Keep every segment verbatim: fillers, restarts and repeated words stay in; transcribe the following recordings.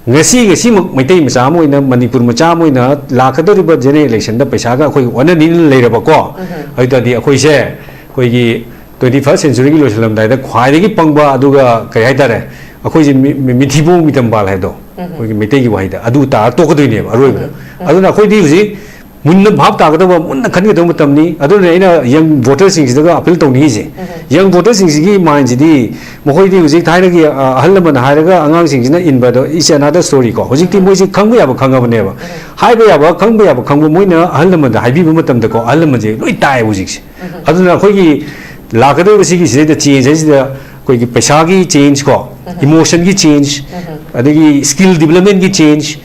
ꯉꯁꯤ, ꯉꯁꯤꯃꯛ ꯃꯩꯇꯩ ꯃꯆꯥ ꯑꯃ ꯑꯣꯏꯅ, ꯃꯅꯤꯄꯨꯔ ꯃꯆꯥ ꯑꯃ ꯑꯣꯏꯅ ꯂꯥꯛꯀꯗꯧꯔꯤꯕ general election ꯗ ꯄꯩꯁꯥꯒ ꯑꯩꯈꯣꯏ ꯑꯣꯟꯅꯅꯤꯅ ꯂꯩꯔꯕꯀꯣ, ꯑꯗꯨ ꯑꯣꯏ ꯇꯥꯔꯗꯤ ꯑꯩꯈꯣꯏꯁꯦ ꯑꯩꯈꯣꯏꯒꯤ twenty first century ꯒꯤ ꯂꯣꯏꯁꯤꯜꯂꯝꯗꯥꯏꯗ ꯈ꯭ꯋꯥꯏꯗꯒꯤ ꯄꯪꯕ, ꯑꯗꯨꯒ ꯀꯩ ꯍꯥꯏꯇꯥꯔꯦ, ꯑꯩꯈꯣꯏꯁꯦ ꯃꯤ-, ꯃꯤ-, ꯃꯤꯊꯤꯕꯣꯡ ꯃꯤꯇꯝꯕꯥꯜ ꯍꯥꯏꯕꯗꯣ, ꯑꯩꯈꯣꯏꯒꯤ ꯃꯩꯇꯩꯒꯤ ꯋꯥꯍꯩꯗ, ꯑꯗꯨ ꯇꯥꯔ ꯇꯣꯛꯀꯗꯣꯏꯅꯦꯕ ꯑꯔꯣꯏꯕꯗ꯫ ꯑꯗꯨꯅ ꯑꯩꯈꯣꯏꯗꯤ ꯍꯧꯖꯤꯛ ꯃꯨꯟꯅ ꯚꯥꯞ ꯇꯥꯒꯗꯕ, ꯃꯨꯟꯅ ꯈꯟꯒꯗꯕ ꯃꯇꯝꯅꯤ꯫ ꯑꯗꯨꯅ ꯑꯩꯅ young voter ꯁꯤꯡꯁꯤꯗꯒ appeal ꯇꯧꯅꯤꯡꯉꯤꯁꯦ꯫ Young voter ꯁꯤꯡꯁꯤꯒꯤ mind ꯁꯤꯗꯤ, ꯃꯈꯣꯏꯗꯤ ꯍꯧꯖꯤꯛ ꯊꯥꯏꯅꯒꯤ, ꯑ, ꯑꯍꯜ ꯂꯃꯟ ꯍꯥꯏꯔꯒ ꯑꯉꯥꯡꯁꯤꯡꯁꯤꯅ ꯏꯟꯕꯗꯣ, it's another story ꯀꯣ꯫ ꯍꯧꯖꯤꯛꯇꯤ ꯃꯣꯏꯁꯤ ꯈꯪꯕ ꯌꯥꯕ ꯈꯪꯉꯕꯅꯦꯕ꯫ ꯍꯥꯏꯕ ꯌꯥꯕ, ꯈꯪꯕ ꯌꯥꯕ ꯈꯪꯕ, ꯃꯣꯏꯅ ꯑꯍꯜ ꯂꯃꯟꯗ ꯍꯥꯏꯕꯤꯕ ꯃꯇꯝꯗꯀꯣ, ꯑꯍꯜ ꯂꯃꯟꯁꯦ ꯂꯣꯏ ꯇꯥꯏꯌꯦꯕ ꯍꯧꯖꯤꯛꯁꯦ꯫ ꯑꯗꯨꯅ ꯑꯩꯈꯣꯏꯒꯤ ꯂꯥꯛꯀꯗꯧꯔꯤꯕ ꯁꯤꯒꯤ ꯁꯤꯗꯩꯗ change ꯍꯥꯏꯁꯤꯗ ꯑꯩꯈꯣꯏꯒꯤ ꯄꯩꯁꯥꯒꯤ change ꯀꯣ, emotion ꯒꯤ change, ꯑꯗꯒꯤ skill development ꯀꯤ change,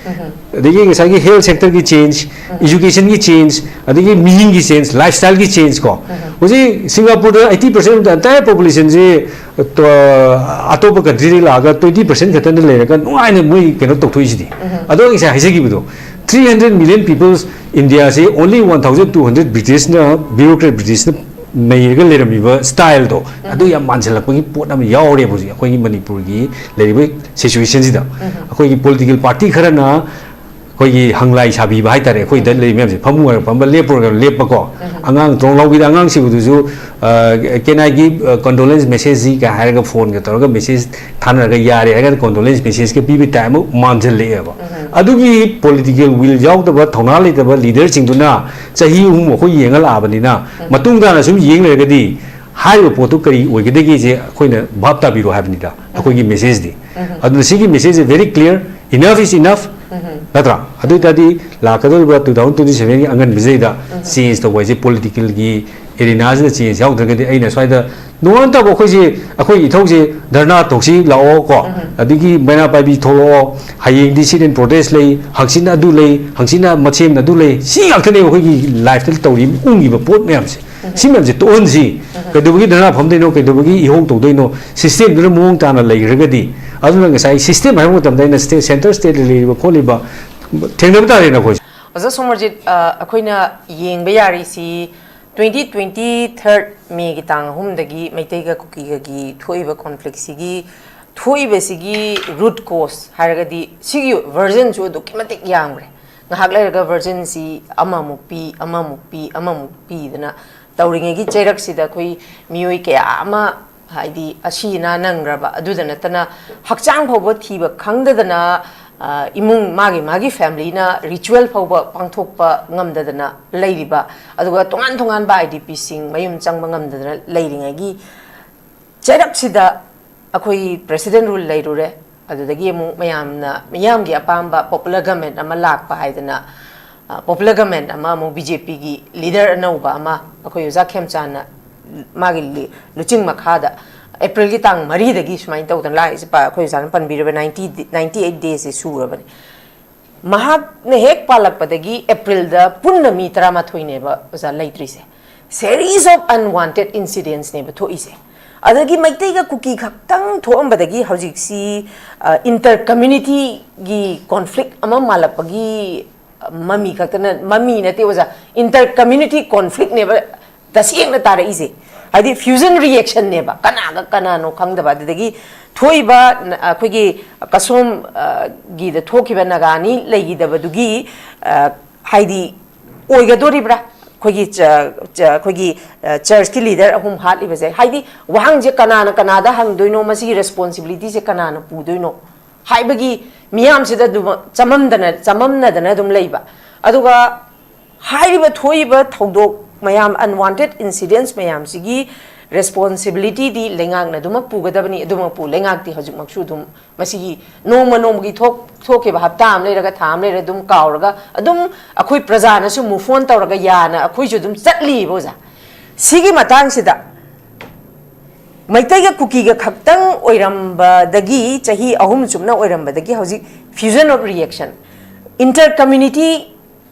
ꯑꯗꯒꯤ ꯉꯁꯥꯏꯒꯤ health sector ꯒꯤ change, education ꯒꯤ change, ꯑꯗꯒꯤ ꯃꯤꯁꯤꯡꯒꯤ change, lifestyle ꯒꯤ change ꯀꯣ꯫ ꯍꯧꯖꯤꯛ ꯁꯤꯡꯒꯥꯄꯨꯔꯗ eighty percent of the entire population ꯁꯤ, ꯑ, ꯑꯇꯣꯞꯄ country ꯗꯒꯤ ꯂꯥꯛꯑꯒ twenty percent ꯈꯛꯇꯅ ꯂꯩꯔꯒ ꯅꯨꯡꯉꯥꯏꯅ ꯃꯣꯏ ꯀꯩꯅꯣ ꯇꯧꯊꯣꯛꯏꯁꯤꯗꯤ꯫ ꯑꯗꯣ ꯑꯩ ꯉꯁꯥꯏ ꯍꯥꯏꯖꯈꯤꯕꯗꯣ, three hundred million peoples India ꯁꯤ only one thousand two hundred British ꯅ, bureaucrat British ꯅ ꯅꯩꯔꯒ ꯂꯩꯔꯝꯃꯤꯕ style ꯗꯣ, ꯑꯗꯨ ꯌꯥꯝ ꯃꯥꯟꯁꯤꯜꯂꯛꯄꯒꯤ ꯄꯣꯠ ꯑꯃ ꯌꯥꯎꯔꯦꯕ ꯍꯧꯖꯤꯛ ꯑꯩꯈꯣꯏꯒꯤ ꯃꯅꯤꯄꯨꯔꯒꯤ ꯂꯩꯔꯤꯕ situation ꯁꯤꯗ꯫ ꯑꯩꯈꯣꯏꯒꯤ political party ꯈꯔꯅ ꯑꯩꯈꯣꯏꯒꯤ ꯍꯪꯂꯥꯏ ꯁꯥꯕꯤꯕ ꯍꯥꯏꯇꯥꯔꯦ, ꯑꯩꯈꯣꯏꯗ ꯂꯩꯔꯤ ꯃꯌꯥꯝꯁꯦ, ꯐꯃꯨꯡ ꯍꯥꯏꯔ ꯐꯝꯕ, ꯂꯦꯞꯄꯨ ꯍꯥꯏꯔꯒ ꯂꯦꯞꯄꯀꯣ, ꯑꯉꯥꯡ ꯇ꯭ꯔꯣꯡ ꯂꯥꯎꯕꯤꯗ ꯑꯉꯥꯡꯁꯤꯕꯗꯨꯁꯨ, ꯑ, "Can I give, uh, condolence message?" ꯀ ꯍꯥꯏꯔꯒ phone ꯒ ꯇꯧꯔꯒ message ꯊꯥꯅꯔꯒ ꯌꯥꯔꯦ ꯍꯥꯏꯔꯒ condolence message ꯀ ꯄꯤꯕ type ꯑꯃ ꯃꯥꯟꯁꯤꯜꯂꯛꯑꯦꯕ꯫ ꯑꯗꯨꯒꯤ political will ꯌꯥꯎꯗꯕ, ꯊꯧꯅꯥ ꯂꯩꯇꯕ leader ꯁꯤꯡꯗꯨꯅ ꯆꯍꯤ ꯑꯍꯨꯝ ꯑꯩꯈꯣꯏ ꯌꯦꯡꯉ ꯂꯥꯛꯑꯕꯅꯤꯅ, ꯃꯇꯨꯡ ꯇꯥꯅ ꯁꯨꯝ ꯌꯦꯡ ꯂꯩꯔꯒꯗꯤ ꯍꯥꯏꯔꯤꯕ ꯄꯣꯠꯇꯨ ꯀꯔꯤ ꯑꯣꯏꯒꯗꯒꯦꯁꯦ ꯑꯩꯈꯣꯏꯅ ꯚꯥꯞ ꯇꯥꯕꯤꯔꯣ ꯍꯥꯏꯕꯅꯤꯗ, ꯑꯩꯈꯣꯏꯒꯤ message ꯗꯤ꯫ ꯑꯗꯨꯅ ꯁꯤꯒꯤ message say very clear, enough is enough, ꯅꯠꯇ꯭ꯔꯥ? ꯑꯗꯨ ꯑꯣꯏ ꯇꯥꯔꯗꯤ ꯂꯥꯛꯀꯗꯧꯔꯤꯕ two thousand twenty seven ꯒꯤ ꯑꯉꯟꯕꯁꯤꯗꯩꯗ change ꯇꯧꯕ ꯍꯥꯏꯁꯦ political ꯒꯤ arena ꯁꯤꯗ change ꯌꯥꯎꯗ꯭ꯔꯒꯗꯤ, ꯑꯩꯅ ꯁ꯭ꯋꯥꯏꯗ ꯅꯣꯡꯉꯥꯟ ꯇꯥꯕ ꯑꯩꯈꯣꯏꯁꯦ, ꯑꯩꯈꯣꯏ ꯏꯊꯧꯁꯦ ꯙꯔꯅꯥ ꯇꯧꯁꯤ ꯂꯥꯛꯑꯣ ꯀꯣ, ꯑꯗꯒꯤ ꯃꯩꯔꯥ ꯄꯥꯏꯕꯤ ꯊꯣꯛꯂꯛꯑꯣ, ꯍꯌꯦꯡꯗꯤ sit in protest ꯂꯩ, ꯍꯪꯆꯤꯠꯅ ꯑꯗꯨ ꯂꯩ, ꯍꯪꯆꯤꯠꯅ ꯃꯁꯦꯝꯅ ꯑꯗꯨ ꯂꯩ, ꯁꯤ ꯉꯥꯛꯇꯅꯦꯕ ꯑꯩꯈꯣꯏꯒꯤ life ꯇ ꯇꯧꯔꯤ, ꯎꯪꯉꯤꯕ ꯄꯣꯠ ꯃꯌꯥꯝꯁꯦ꯫ ꯁꯤ ꯃꯌꯥꯝꯁꯦ ꯇꯣꯛꯍꯟꯁꯤ꯫ ꯀꯩꯗꯧꯕꯒꯤ ꯙꯔꯅꯥ ꯐꯝꯗꯣꯏꯅꯣ? ꯀꯩꯗꯧꯕꯒꯤ ꯏꯍꯧ ꯇꯧꯗꯣꯏꯅꯣ? System ꯗꯨꯅ ꯃꯑꯣꯡ ꯇꯥꯅ ꯂꯩꯈ꯭ꯔꯒꯗꯤ, ꯑꯗꯨꯅ ꯉꯁꯥꯏ system ꯍꯥꯏꯕ ꯃꯇꯝꯗ ꯑꯩꯅ state, centre state ꯂꯩꯔꯤꯕ ꯈꯣꯠꯂꯤꯕ ꯊꯦꯡꯅꯕ ꯇꯥꯔꯦꯅ ꯑꯩꯈꯣꯏꯁꯦ꯫ ꯑꯣꯖꯥ ꯁꯣꯃꯔꯖꯤꯠ, ꯑ, ꯑꯩꯈꯣꯏꯅ ꯌꯦꯡꯕ ꯌꯥꯔꯤꯁꯤ twenty twenty third May ꯒꯤ ꯇꯥꯡ ꯑꯍꯨꯝꯗꯒꯤ ꯃꯩꯇꯩꯒ ꯀꯨꯀꯤꯒꯒꯤ ꯊꯣꯛꯏꯕ conflict ꯁꯤꯒꯤ ꯊꯣꯛꯏꯕꯁꯤꯒꯤ root cause ꯍꯥꯏꯔꯒꯗꯤ ꯁꯤꯒꯤ versionꯁꯨ ꯑꯗꯨꯛꯀꯤ ꯃꯇꯤꯛ ꯌꯥꯝꯈ꯭ꯔꯦ꯫ ꯉꯥꯏꯍꯥꯛ ꯂꯩꯔꯒ versionꯁꯤ ꯑꯃꯃꯨꯛ ꯄꯤ, ꯑꯃꯃꯨꯛ ꯄꯤ, ꯑꯃꯃꯨꯛ ꯄꯤꯗꯅ ꯇꯧꯔꯤꯉꯩꯒꯤ ꯆꯩꯔꯛꯁꯤꯗ ꯑꯩꯈꯣꯏ ꯃꯤꯑꯣꯏ ꯀꯌꯥ ꯑꯃ, ꯍꯥꯏꯗꯤ, ꯑꯁꯤ ꯑꯅꯥ ꯅꯪꯈ꯭ꯔꯕ, ꯑꯗꯨꯗ ꯅꯠꯇꯅ ꯍꯛꯆꯥꯡ ꯐꯥꯎꯕ ꯊꯤꯕ ꯈꯪꯗꯗꯅ, ꯑ, ꯏꯃꯨꯡ ꯃꯥꯒꯤ ꯃꯥꯒꯤ familyꯅ ritual ꯐꯥꯎꯕ ꯄꯥꯡꯊꯣꯛꯄ ꯉꯝꯗꯗꯅ ꯂꯩꯔꯤꯕ, ꯑꯗꯨꯒ ꯇꯣꯉꯥꯟ ꯇꯣꯉꯥꯟꯕ IDPꯁꯤꯡ ꯃꯌꯨꯝ ꯆꯪꯕ ꯉꯝꯗꯗꯅ ꯂꯩꯔꯤꯉꯩꯒꯤ ꯆꯩꯔꯛꯁꯤꯗ ꯑꯩꯈꯣꯏ president rule ꯂꯩꯔꯨꯔꯦ꯫ ꯑꯗꯨꯗꯒꯤ ꯑꯃꯨꯛ ꯃꯌꯥꯝꯅ, ꯃꯤꯌꯥꯝꯒꯤ ꯑꯄꯥꯝꯕ popular government ꯑꯃ ꯂꯥꯛꯄ ꯍꯥꯏꯗꯅ, ꯑ, popular government ꯑꯃ ꯑꯃꯨꯛ BJPꯒꯤ leader ꯑꯅꯧꯕ ꯑꯃ ꯑꯩꯈꯣꯏ ꯑꯣꯖꯥ ꯈꯦꯝꯆꯥꯟꯅ ꯃꯥꯒꯤ ꯂꯤ-, ꯂꯨꯆꯤꯡ ꯃꯈꯥꯗ Aprilꯒꯤ ꯇꯥꯡ ꯃꯔꯤꯗꯒꯤ ꯁꯨꯃꯥꯏꯅ ꯇꯧꯗꯅ ꯂꯥꯛꯏꯁꯦ꯫ ꯄ-, ꯑꯩꯈꯣꯏ ꯑꯣꯖꯥꯅ ꯄꯟꯕꯤꯔꯤꯕ ninety, ninety eight daysꯁꯦ ꯁꯨꯔꯕꯅꯤ꯫ ꯃꯍꯥꯛꯅ ꯍꯦꯛ ꯄꯥꯜꯂꯛꯄꯗꯒꯤ Aprilꯗ ꯄꯨꯟꯅ ꯃꯤ ꯇꯔꯥꯃꯥꯊꯣꯏꯅꯦꯕ ꯑꯣꯖꯥ ꯂꯩꯇ꯭ꯔꯤꯁꯦ꯫ Series of unwanted incidentsꯅꯦꯕ ꯊꯣꯛꯏꯁꯦ꯫ ꯑꯗꯒꯤ ꯃꯩꯇꯩꯒ ꯀꯨꯀꯤ ꯈꯛꯇꯪ ꯊꯣꯛꯑꯝꯕꯗꯒꯤ ꯍꯧꯖꯤꯛꯁꯤ, ꯑ, inter communityꯒꯤ conflict ꯑꯃ ꯃꯥꯜꯂꯛꯄꯒꯤ ꯃꯃꯤ ꯈꯛꯇꯅ, ꯃꯃꯤ ꯅꯠꯇꯦ ꯑꯣꯖꯥ, inter community conflictꯅꯦꯕ ꯇꯁꯦꯡꯅ ꯇꯥꯔꯛꯏꯁꯦ꯫ ꯍꯥꯏꯗꯤ fusion reactionꯅꯦꯕ, ꯀꯅꯥꯒ ꯀꯅꯥꯅꯣ ꯈꯪꯗꯕ꯫ ꯑꯗꯨꯗꯒꯤ ꯊꯣꯛꯏꯕ ꯅ-, ꯑꯩꯈꯣꯏꯒꯤ ꯀꯁꯣꯝ, ꯑ, ꯒꯤꯗ ꯊꯣꯛꯈꯤꯕ ꯅꯥꯒꯥꯅꯤ ꯂꯩꯈꯤꯗꯕꯗꯨꯒꯤ, ꯑ, ꯍꯥꯏꯗꯤ ꯑꯣꯏꯒꯗꯣꯔꯤꯕ꯭ꯔꯥ? ꯑꯩꯈꯣꯏꯒꯤ ꯆ-, ꯆ-, ꯑꯩꯈꯣꯏꯒꯤ, ꯑ, churchꯀꯤ leader ꯑꯍꯨꯝ ꯍꯥꯠꯂꯤꯕꯁꯦ, ꯍꯥꯏꯗꯤ ꯋꯥꯍꯪꯁꯦ ꯀꯅꯥꯅ ꯀꯅꯥꯗ ꯍꯪꯗꯣꯏꯅꯣ, ꯃꯁꯤꯒꯤ responsibilityꯁꯦ ꯀꯅꯥꯅ ꯄꯨꯗꯣꯏꯅꯣ ꯍꯥꯏꯕꯒꯤ ꯃꯤꯌꯥꯝꯁꯤꯗ ꯑꯗꯨꯝ ꯆꯃꯝꯗꯅ, ꯆꯃꯝꯅꯗꯅ ꯑꯗꯨꯝ ꯂꯩꯕ꯫ ꯑꯗꯨꯒ ꯍꯥꯏꯔꯤꯕ ꯊꯣꯛꯏꯕ ꯊꯧꯗꯣꯛ ꯃꯌꯥꯝ, unwanted incidents ꯃꯌꯥꯝꯁꯤꯒꯤ responsibilityꯗꯤ ꯂꯩꯉꯥꯛꯅ ꯑꯗꯨꯃꯛ ꯄꯨꯒꯗꯕꯅꯤ꯫ ꯑꯗꯨꯃꯛꯄꯨ ꯂꯩꯉꯥꯛꯇꯤ ꯍꯧꯖꯤꯛꯃꯛꯁꯨ ꯑꯗꯨꯝ ꯃꯁꯤꯒꯤ ꯅꯣꯡꯃ ꯅꯣꯡꯃꯒꯤ ꯊꯣꯛ-, ꯊꯣꯛꯈꯤꯕ ꯍꯞꯇꯥ ꯑꯃ ꯂꯩꯔꯒ, ꯊꯥ ꯑꯃ ꯂꯩꯔꯒ ꯑꯗꯨꯝ ꯀꯥꯎꯔꯒ, ꯑꯗꯨꯝ ꯑꯩꯈꯣꯏ ꯄ꯭ꯔꯖꯥꯅꯁꯨ move on ꯇꯧꯔꯒ ꯌꯥꯅ ꯑꯩꯈꯣꯏꯁꯨ ꯑꯗꯨꯝ ꯆꯠꯂꯤꯕ ꯑꯣꯖꯥ꯫ ꯁꯤꯒꯤ ꯃꯇꯥꯡꯁꯤꯗ ꯃꯩꯇꯩꯒ ꯀꯨꯀꯤꯒ ꯈꯛꯇꯪ ꯑꯣꯏꯔꯝꯕꯗꯒꯤ, ꯆꯍꯤ ꯑꯍꯨꯝ ꯆꯨꯞꯅ ꯑꯣꯏꯔꯝꯕꯗꯒꯤ ꯍꯧꯖꯤꯛ fusion of reaction, inter community,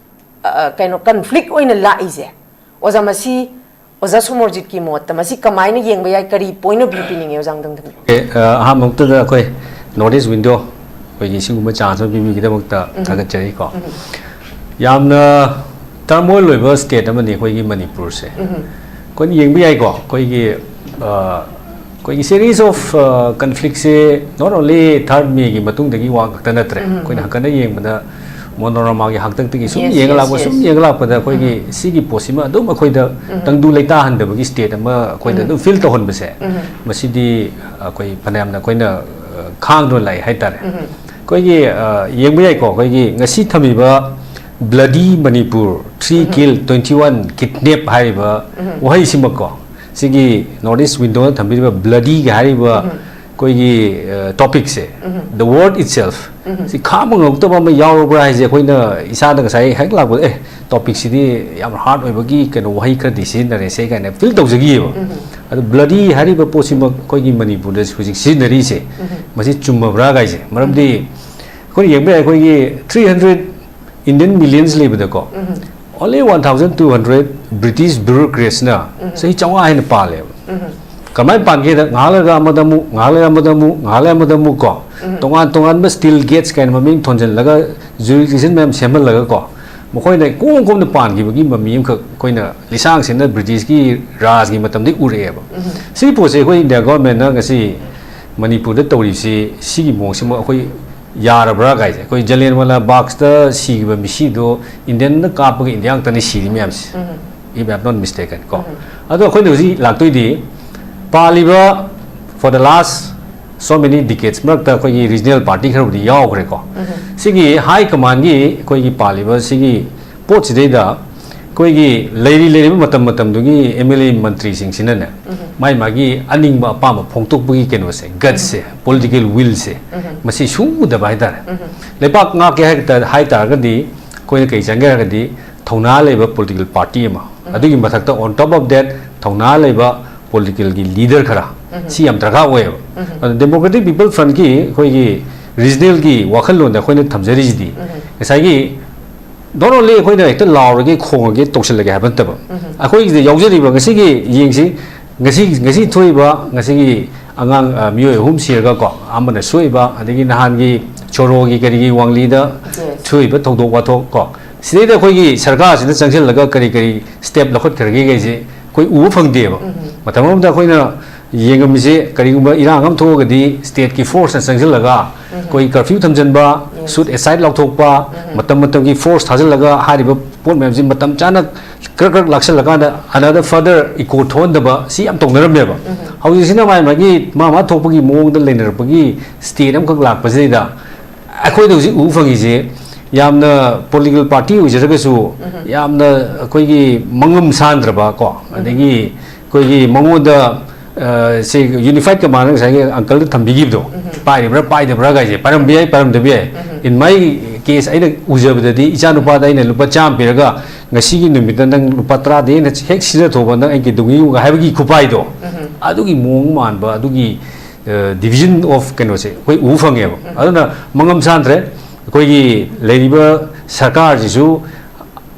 ꯑ, ꯀꯩꯅꯣ, conflict ꯑꯣꯏꯅ ꯂꯥꯛꯏꯁꯦ, ꯑꯣꯖꯥ, ꯃꯁꯤ ꯑꯣꯖꯥ ꯁꯣꯃꯣꯔꯖꯤꯠꯀꯤ ꯃꯣꯠꯇ ꯃꯁꯤ ꯀꯃꯥꯏꯅ ꯌꯦꯡꯕ ꯌꯥꯏ? ꯀꯔꯤ point of view ꯄꯤꯅꯤꯡꯉꯦ ꯑꯣꯖꯥ? ꯑꯃꯨꯛꯇꯪ ꯊꯝꯕꯤꯌꯨ꯫ ꯑꯦ, ꯑ, ꯑꯍꯥꯟꯕ ꯃꯛꯇꯗ ꯑꯩꯈꯣꯏ North East Window ꯑꯩꯈꯣꯏꯒꯤ ꯁꯤꯒꯨꯝꯕ chance ꯑꯃ ꯄꯤꯕꯤꯒꯤꯗꯃꯛꯇ ꯊꯥꯒꯠꯆꯔꯤꯀꯣ꯫ ꯌꯥꯝꯅ turmoil ꯑꯣꯏꯕ state ꯑꯃꯅꯤ ꯑꯩꯈꯣꯏꯒꯤ ꯃꯅꯤꯄꯨꯔꯁꯦ꯫ ꯑꯩꯈꯣꯏꯅ ꯌꯦꯡꯕ ꯌꯥꯏꯀꯣ, ꯑꯩꯈꯣꯏꯒꯤ, ꯑ, ꯑꯩꯈꯣꯏꯒꯤ series of conflictꯁꯦ not only third Mayꯒꯤ ꯃꯇꯨꯡꯗꯒꯤ ꯋꯥ ꯈꯛꯇ ꯅꯠꯇ꯭ꯔꯦ꯫ ꯑꯩꯈꯣꯏꯅ ꯍꯥꯟꯅ ꯌꯦꯡꯕꯗ ꯃꯣꯅꯣꯔꯃꯥꯒꯤ ꯍꯥꯛꯇꯛꯇꯒꯤ ꯁꯨꯝ Yes, ꯌꯦꯡꯉ yes, ꯂꯥꯛꯄ, ꯁꯨꯝ yes. ꯌꯦꯡꯉ ꯂꯥꯛꯄꯗ ꯑꯩꯈꯣꯏꯒꯤ ꯁꯤꯒꯤ ꯄꯣꯠꯁꯤꯃ ꯑꯗꯨꯝ ꯑꯩꯈꯣꯏꯗ ꯇꯪꯗꯨ ꯂꯩꯇꯥꯍꯟꯗꯕꯒꯤ state ꯑꯃ ꯑꯩꯈꯣꯏꯗ ꯑꯗꯨꯝ feel ꯇꯧꯍꯟꯕꯁꯦ, ꯃꯁꯤꯗꯤ ꯑꯩꯈꯣꯏ ꯐꯅꯌꯥꯝꯅ ꯑꯩꯈꯣꯏꯅ, ꯑ, ꯈꯥꯡꯗꯨꯅ ꯂꯥꯛꯏ ꯍꯥꯏꯇꯥꯔꯦ꯫ ꯑꯩꯈꯣꯏꯒꯤ, ꯑ, ꯌꯦꯡꯕ ꯌꯥꯏꯀꯣ, ꯑꯩꯈꯣꯏꯒꯤ ꯉꯁꯤ ꯊꯝꯃꯤꯕ Bloody Manipur, three kill, twenty one kidnap ꯍꯥꯏꯔꯤꯕ ꯋꯥꯍꯩꯁꯤꯃꯛꯀꯣ, ꯁꯤꯒꯤ North East Windowꯅ ꯊꯝꯕꯤꯔꯤꯕ bloodyꯒ ꯍꯥꯏꯔꯤꯕ ꯑꯩꯈꯣꯏꯒꯤ, ꯑ, topicꯁꯦ, the word itself, ꯁꯤ ꯈꯥꯡꯕ ꯉꯝꯃꯛꯇꯕ ꯑꯃ ꯌꯥꯎꯔꯕ꯭ꯔꯥ ꯍꯥꯏꯁꯦ ꯑꯩꯈꯣꯏꯅ ꯏꯁꯥꯗ ꯉꯁꯥꯏ ꯍꯦꯛ ꯂꯥꯛꯄꯗ, "ꯑꯦ, topicꯁꯤꯗꯤ ꯌꯥꯝ hard ꯑꯣꯏꯕꯒꯤ ꯀꯩꯅꯣ ꯋꯥꯍꯩ ꯈꯔꯗꯤ ꯁꯤꯖꯤꯟꯅꯔꯦꯁꯦ" ꯀꯥꯏꯅ feel ꯇꯧꯖꯈꯤꯑꯕ꯫ ꯑꯗꯣ bloody ꯍꯥꯏꯔꯤꯕ ꯄꯣꯠꯁꯤꯃꯛ ꯑꯩꯈꯣꯏꯒꯤ ꯃꯅꯤꯄꯨꯔꯗ ꯍꯧꯖꯤꯛ ꯁꯤꯖꯤꯟꯅꯔꯤꯁꯦ, ꯃꯁꯤ ꯆꯨꯝꯃꯕ꯭ꯔꯥ ꯀꯥꯏꯁꯦ? ꯃꯔꯝꯗꯤ ꯑꯩꯈꯣꯏꯅ ꯌꯦꯡꯕ ꯌꯥꯏ, ꯑꯩꯈꯣꯏꯒꯤ three hundred Indian millions ꯂꯩꯕꯗꯀꯣ, only one thousand two hundred British bureaucratsꯅ ꯆꯍꯤ ꯆꯥꯝꯃꯉꯥ ꯍꯦꯟꯅ ꯄꯥꯜꯂꯦꯕ꯫ ꯀꯃꯥꯏꯅ ꯄꯥꯟꯒꯦꯗ, ꯉꯥꯏꯍꯥꯛ ꯂꯩꯔꯒ ꯑꯃꯗ ꯑꯃꯨꯛ, ꯉꯥꯏꯍꯥꯛ ꯂꯩꯔꯒ ꯑꯃꯗ ꯑꯃꯨꯛ, ꯉꯥꯏꯍꯥꯛ ꯂꯩꯔꯒ ꯑꯃꯗ ꯑꯃꯨꯛ ꯀꯣ, ꯇꯣꯉꯥꯟ ꯇꯣꯉꯥꯟꯕ steel gates ꯀꯥꯏꯅ ꯃꯃꯤꯡ ꯊꯣꯟꯖꯜꯂꯒ, jurisdiction ꯃꯌꯥꯝ ꯁꯦꯝꯍꯜꯂꯒ ꯀꯣ, ꯃꯈꯣꯏꯅ ꯏꯀꯣꯝ ꯀꯣꯝꯅ ꯄꯥꯟꯈꯤꯕꯒꯤ ꯃꯃꯤ ꯑꯃꯈꯛ ꯑꯩꯈꯣꯏꯅ ꯂꯤꯁꯥꯡ ꯁꯤꯠꯅ Britishꯀꯤ ꯔꯥꯖꯒꯤ ꯃꯇꯝꯗꯒꯤ ꯎꯔꯛꯑꯦꯕ꯫ ꯁꯤꯒꯤ ꯄꯣꯠꯁꯦ ꯑꯩꯈꯣꯏ India governmentꯅ ꯉꯁꯤ ꯃꯅꯤꯄꯨꯔꯗ ꯇꯧꯔꯤꯕꯁꯤ, ꯁꯤꯒꯤ ꯃꯑꯣꯡꯁꯤꯃ ꯑꯩꯈꯣꯏ ꯌꯥꯔꯕ꯭ꯔꯥ ꯀꯥꯏꯁꯦ? ꯑꯩꯈꯣꯏ ꯖꯂꯤꯌꯥꯟꯋꯥꯂꯥ ꯕꯥꯒꯇ ꯁꯤꯈꯤꯕ ꯃꯤꯁꯤꯗꯣ Indianꯅ ꯀꯥꯞꯄꯒ India ꯉꯥꯛꯇꯅꯤ ꯁꯤꯔꯤ ꯃꯌꯥꯝꯁꯦ, if I'm not mistaken ꯀꯣ꯫ ꯑꯗꯣ ꯑꯩꯈꯣꯏꯅ ꯍꯧꯖꯤꯛ ꯂꯥꯛꯇꯣꯏꯗꯤ ꯄꯥꯜꯂꯤꯕ, for the last so many decades ꯃꯔꯛꯇ ꯑꯩꯈꯣꯏꯒꯤ regional party ꯈꯔꯕꯨꯗꯤ ꯌꯥꯎꯈ꯭ꯔꯦꯀꯣ꯫ ꯁꯤꯒꯤ high commandꯀꯤ ꯑꯩꯈꯣꯏꯒꯤ ꯄꯥꯜꯂꯤꯕ ꯁꯤꯒꯤ ꯄꯣꯠꯁꯤꯗꯩꯗ ꯑꯩꯈꯣꯏꯒꯤ ꯂꯩꯔꯤ ꯂꯩꯔꯤꯕ ꯃꯇꯝ ꯃꯇꯝꯗꯨꯒꯤ MLA ꯃꯟꯇ꯭ꯔꯤꯁꯤꯡꯁꯤꯅꯅꯦ, ꯃꯥꯏ ꯃꯥꯒꯤ ꯑꯅꯤꯡꯕ ꯑꯄꯥꯝꯕ ꯐꯣꯡꯗꯣꯛꯄꯒꯤ ꯀꯩꯅꯣꯁꯦ, gutꯁꯦ, political willꯁꯦ, ꯃꯁꯤ ꯁꯨꯡꯎ ꯎꯗꯕ ꯍꯥꯏꯇꯥꯔꯦ꯫ ꯂꯩꯕꯥꯛ ꯉꯥꯛꯀꯦ ꯍꯥꯏ ꯇꯥ-, ꯍꯥꯏ ꯇꯥꯔꯒꯗꯤ ꯑꯩꯈꯣꯏꯅ ꯀꯩ ꯆꯪꯒꯦ ꯍꯥꯏꯔꯒꯗꯤ ꯊꯧꯅꯥ ꯂꯩꯕ political party ꯑꯃ, ꯑꯗꯨꯒꯤ ꯃꯊꯛꯇ on top of that ꯊꯧꯅꯥ ꯂꯩꯕ politicalꯒꯤ leader ꯈꯔ, ꯁꯤ ꯌꯥꯝ ꯗꯔꯀꯥꯔ ꯑꯣꯏꯌꯦꯕ꯫ ꯑꯗꯣ Democratic People Frontꯀꯤ ꯑꯩꯈꯣꯏꯒꯤ regionalꯒꯤ ꯋꯥꯈꯜꯂꯣꯟꯗ ꯑꯩꯈꯣꯏꯅ ꯊꯝꯖꯔꯤꯁꯤꯗꯤ ꯉꯁꯥꯏꯒꯤ not only ꯑꯩꯈꯣꯏꯅ ꯍꯦꯛꯇ ꯂꯥꯎꯔꯒꯦ, ꯈꯣꯡꯉꯒꯦ, ꯇꯧꯁꯤꯜꯂꯒꯦ ꯍꯥꯏꯕ ꯅꯠꯇꯕ, ꯑꯩꯈꯣꯏꯒꯤꯗ ꯌꯥꯎꯖꯔꯤꯕ ꯉꯁꯤꯒꯤ ꯌꯦꯡꯁꯤ, ꯉꯁꯤ, ꯉꯁꯤ ꯊꯣꯛꯏꯕ, ꯉꯁꯤꯒꯤ ꯑꯉꯥꯡ, ꯑ, ꯃꯤꯑꯣꯏ ꯑꯍꯨꯝ ꯁꯤꯔꯒꯀꯣ, ꯑꯃꯅ ꯁꯣꯛꯏꯕ, ꯑꯗꯒꯤ ꯅꯍꯥꯟꯒꯤ ꯁꯣꯔꯣꯒꯤ ꯀꯔꯤꯒꯤ ꯋꯥꯡꯂꯤꯗ Yes. ꯊꯣꯛꯏꯕ ꯊꯧꯗꯣꯛ ꯋꯥꯊꯣꯛ ꯀꯣ, ꯁꯤꯗꯩꯗ ꯑꯩꯈꯣꯏꯒꯤ ꯁꯔꯀꯥꯔꯁꯤꯅ ꯆꯪꯁꯤꯜꯂꯒ ꯀꯔꯤ ꯀꯔꯤ step ꯂꯧꯈꯠꯈ꯭ꯔꯒꯦ ꯀꯩꯁꯦ ꯑꯩꯈꯣꯏ ꯎꯕ ꯐꯪꯗꯦꯕ꯫ ꯃꯇꯝ ꯑꯃꯗ ꯑꯩꯈꯣꯏꯅ ꯌꯦꯡꯉꯝꯃꯤꯁꯦ, ꯀꯔꯤꯒꯨꯝꯕ ꯏꯔꯥꯡ ꯑꯃ ꯊꯣꯛꯑꯒꯗꯤ stateꯀꯤ forceꯅ ꯆꯪꯁꯤꯜꯂꯒ ꯑꯩꯈꯣꯏ curfew ꯊꯝꯖꯤꯟꯕ, shoot aside ꯂꯥꯎꯊꯣꯛꯄ, ꯃꯇꯝ ꯃꯇꯝꯒꯤ force ꯊꯥꯖꯤꯜꯂꯒ ꯍꯥꯏꯔꯤꯕ ꯄꯣꯠ ꯃꯌꯥꯝꯁꯤ ꯃꯇꯝ ꯆꯥꯅ ꯀ꯭ꯔꯛ ꯀ꯭ꯔꯛ ꯂꯥꯛꯁꯜꯂꯀꯥꯟꯗ another further echo ꯊꯣꯛꯍꯟꯗꯕ, ꯁꯤ ꯌꯥꯝ ꯇꯧꯅꯔꯝꯃꯦꯕ꯫ ꯍꯧꯖꯤꯛꯁꯤꯅ ꯃꯥꯏ ꯃꯥꯒꯤ ꯃꯥ ꯃꯥ ꯊꯣꯛꯄꯒꯤ ꯃꯑꯣꯡꯗ ꯂꯩꯅꯔꯛꯄꯒꯤ state ꯑꯃꯈꯛ ꯂꯥꯛꯄꯁꯤꯗꯩꯗ ꯑꯩꯈꯣꯏꯗ ꯍꯧꯖꯤꯛ ꯎꯕ ꯐꯪꯉꯤꯁꯦ, ꯌꯥꯝꯅ political party ꯑꯣꯏꯖꯔꯒꯁꯨ, ꯌꯥꯝꯅ ꯑꯩꯈꯣꯏꯒꯤ ꯃꯉꯝ ꯁꯥꯟꯗ꯭ꯔꯕ ꯀꯣ, ꯑꯗꯒꯤ ꯑꯩꯈꯣꯏꯒꯤ ꯃꯉꯣꯟꯗ, ꯑ, ꯁꯤ unified command ꯉꯁꯥꯏꯒꯤ uncleꯗ ꯊꯝꯕꯤꯈꯤꯕꯗꯣ, ꯄꯥꯏꯔꯤꯕ꯭ꯔꯥ ꯄꯥꯏꯗꯕ꯭ꯔꯥ ꯀꯥꯏꯁꯦ, ꯄꯥꯏꯔꯝꯕ ꯌꯥꯏ, ꯄꯥꯏꯔꯝꯗꯕ ꯌꯥꯏ꯫ In my case, ꯑꯩꯅ ꯎꯖꯕꯗꯗꯤ, ꯏꯆꯥ ꯅꯨꯄꯥꯗ ꯑꯩꯅ ꯂꯨꯄꯥ ꯆꯥꯝꯃ ꯄꯤꯔꯒ ꯉꯁꯤꯒꯤ ꯅꯨꯃꯤꯠꯇ ꯅꯪ ꯂꯨꯄꯥ ꯇꯔꯥꯗꯤ ꯑꯩꯅ ꯍꯦꯛ ꯁꯤꯖꯊꯣꯛꯑꯕ ꯅꯪ ꯑꯩꯒꯤ ꯗꯨꯡꯒꯤꯌꯨꯒ ꯍꯥꯏꯕꯒꯤ ꯈꯨꯄꯥꯏꯗꯣ, ꯑꯗꯨꯒꯤ ꯃꯑꯣꯡ ꯃꯥꯟꯕ, ꯑꯗꯨꯒꯤ ꯑ, division of ꯀꯩꯅꯣꯁꯦ ꯑꯩꯈꯣꯏ ꯎꯕ ꯐꯪꯉꯦꯕ꯫ ꯑꯗꯨꯅ ꯃꯉꯝ ꯁꯥꯟꯗ꯭ꯔꯦ꯫ ꯑꯩꯈꯣꯏꯒꯤ ꯂꯩꯔꯤꯕ ꯁꯔꯀꯥꯔꯁꯤꯁꯨ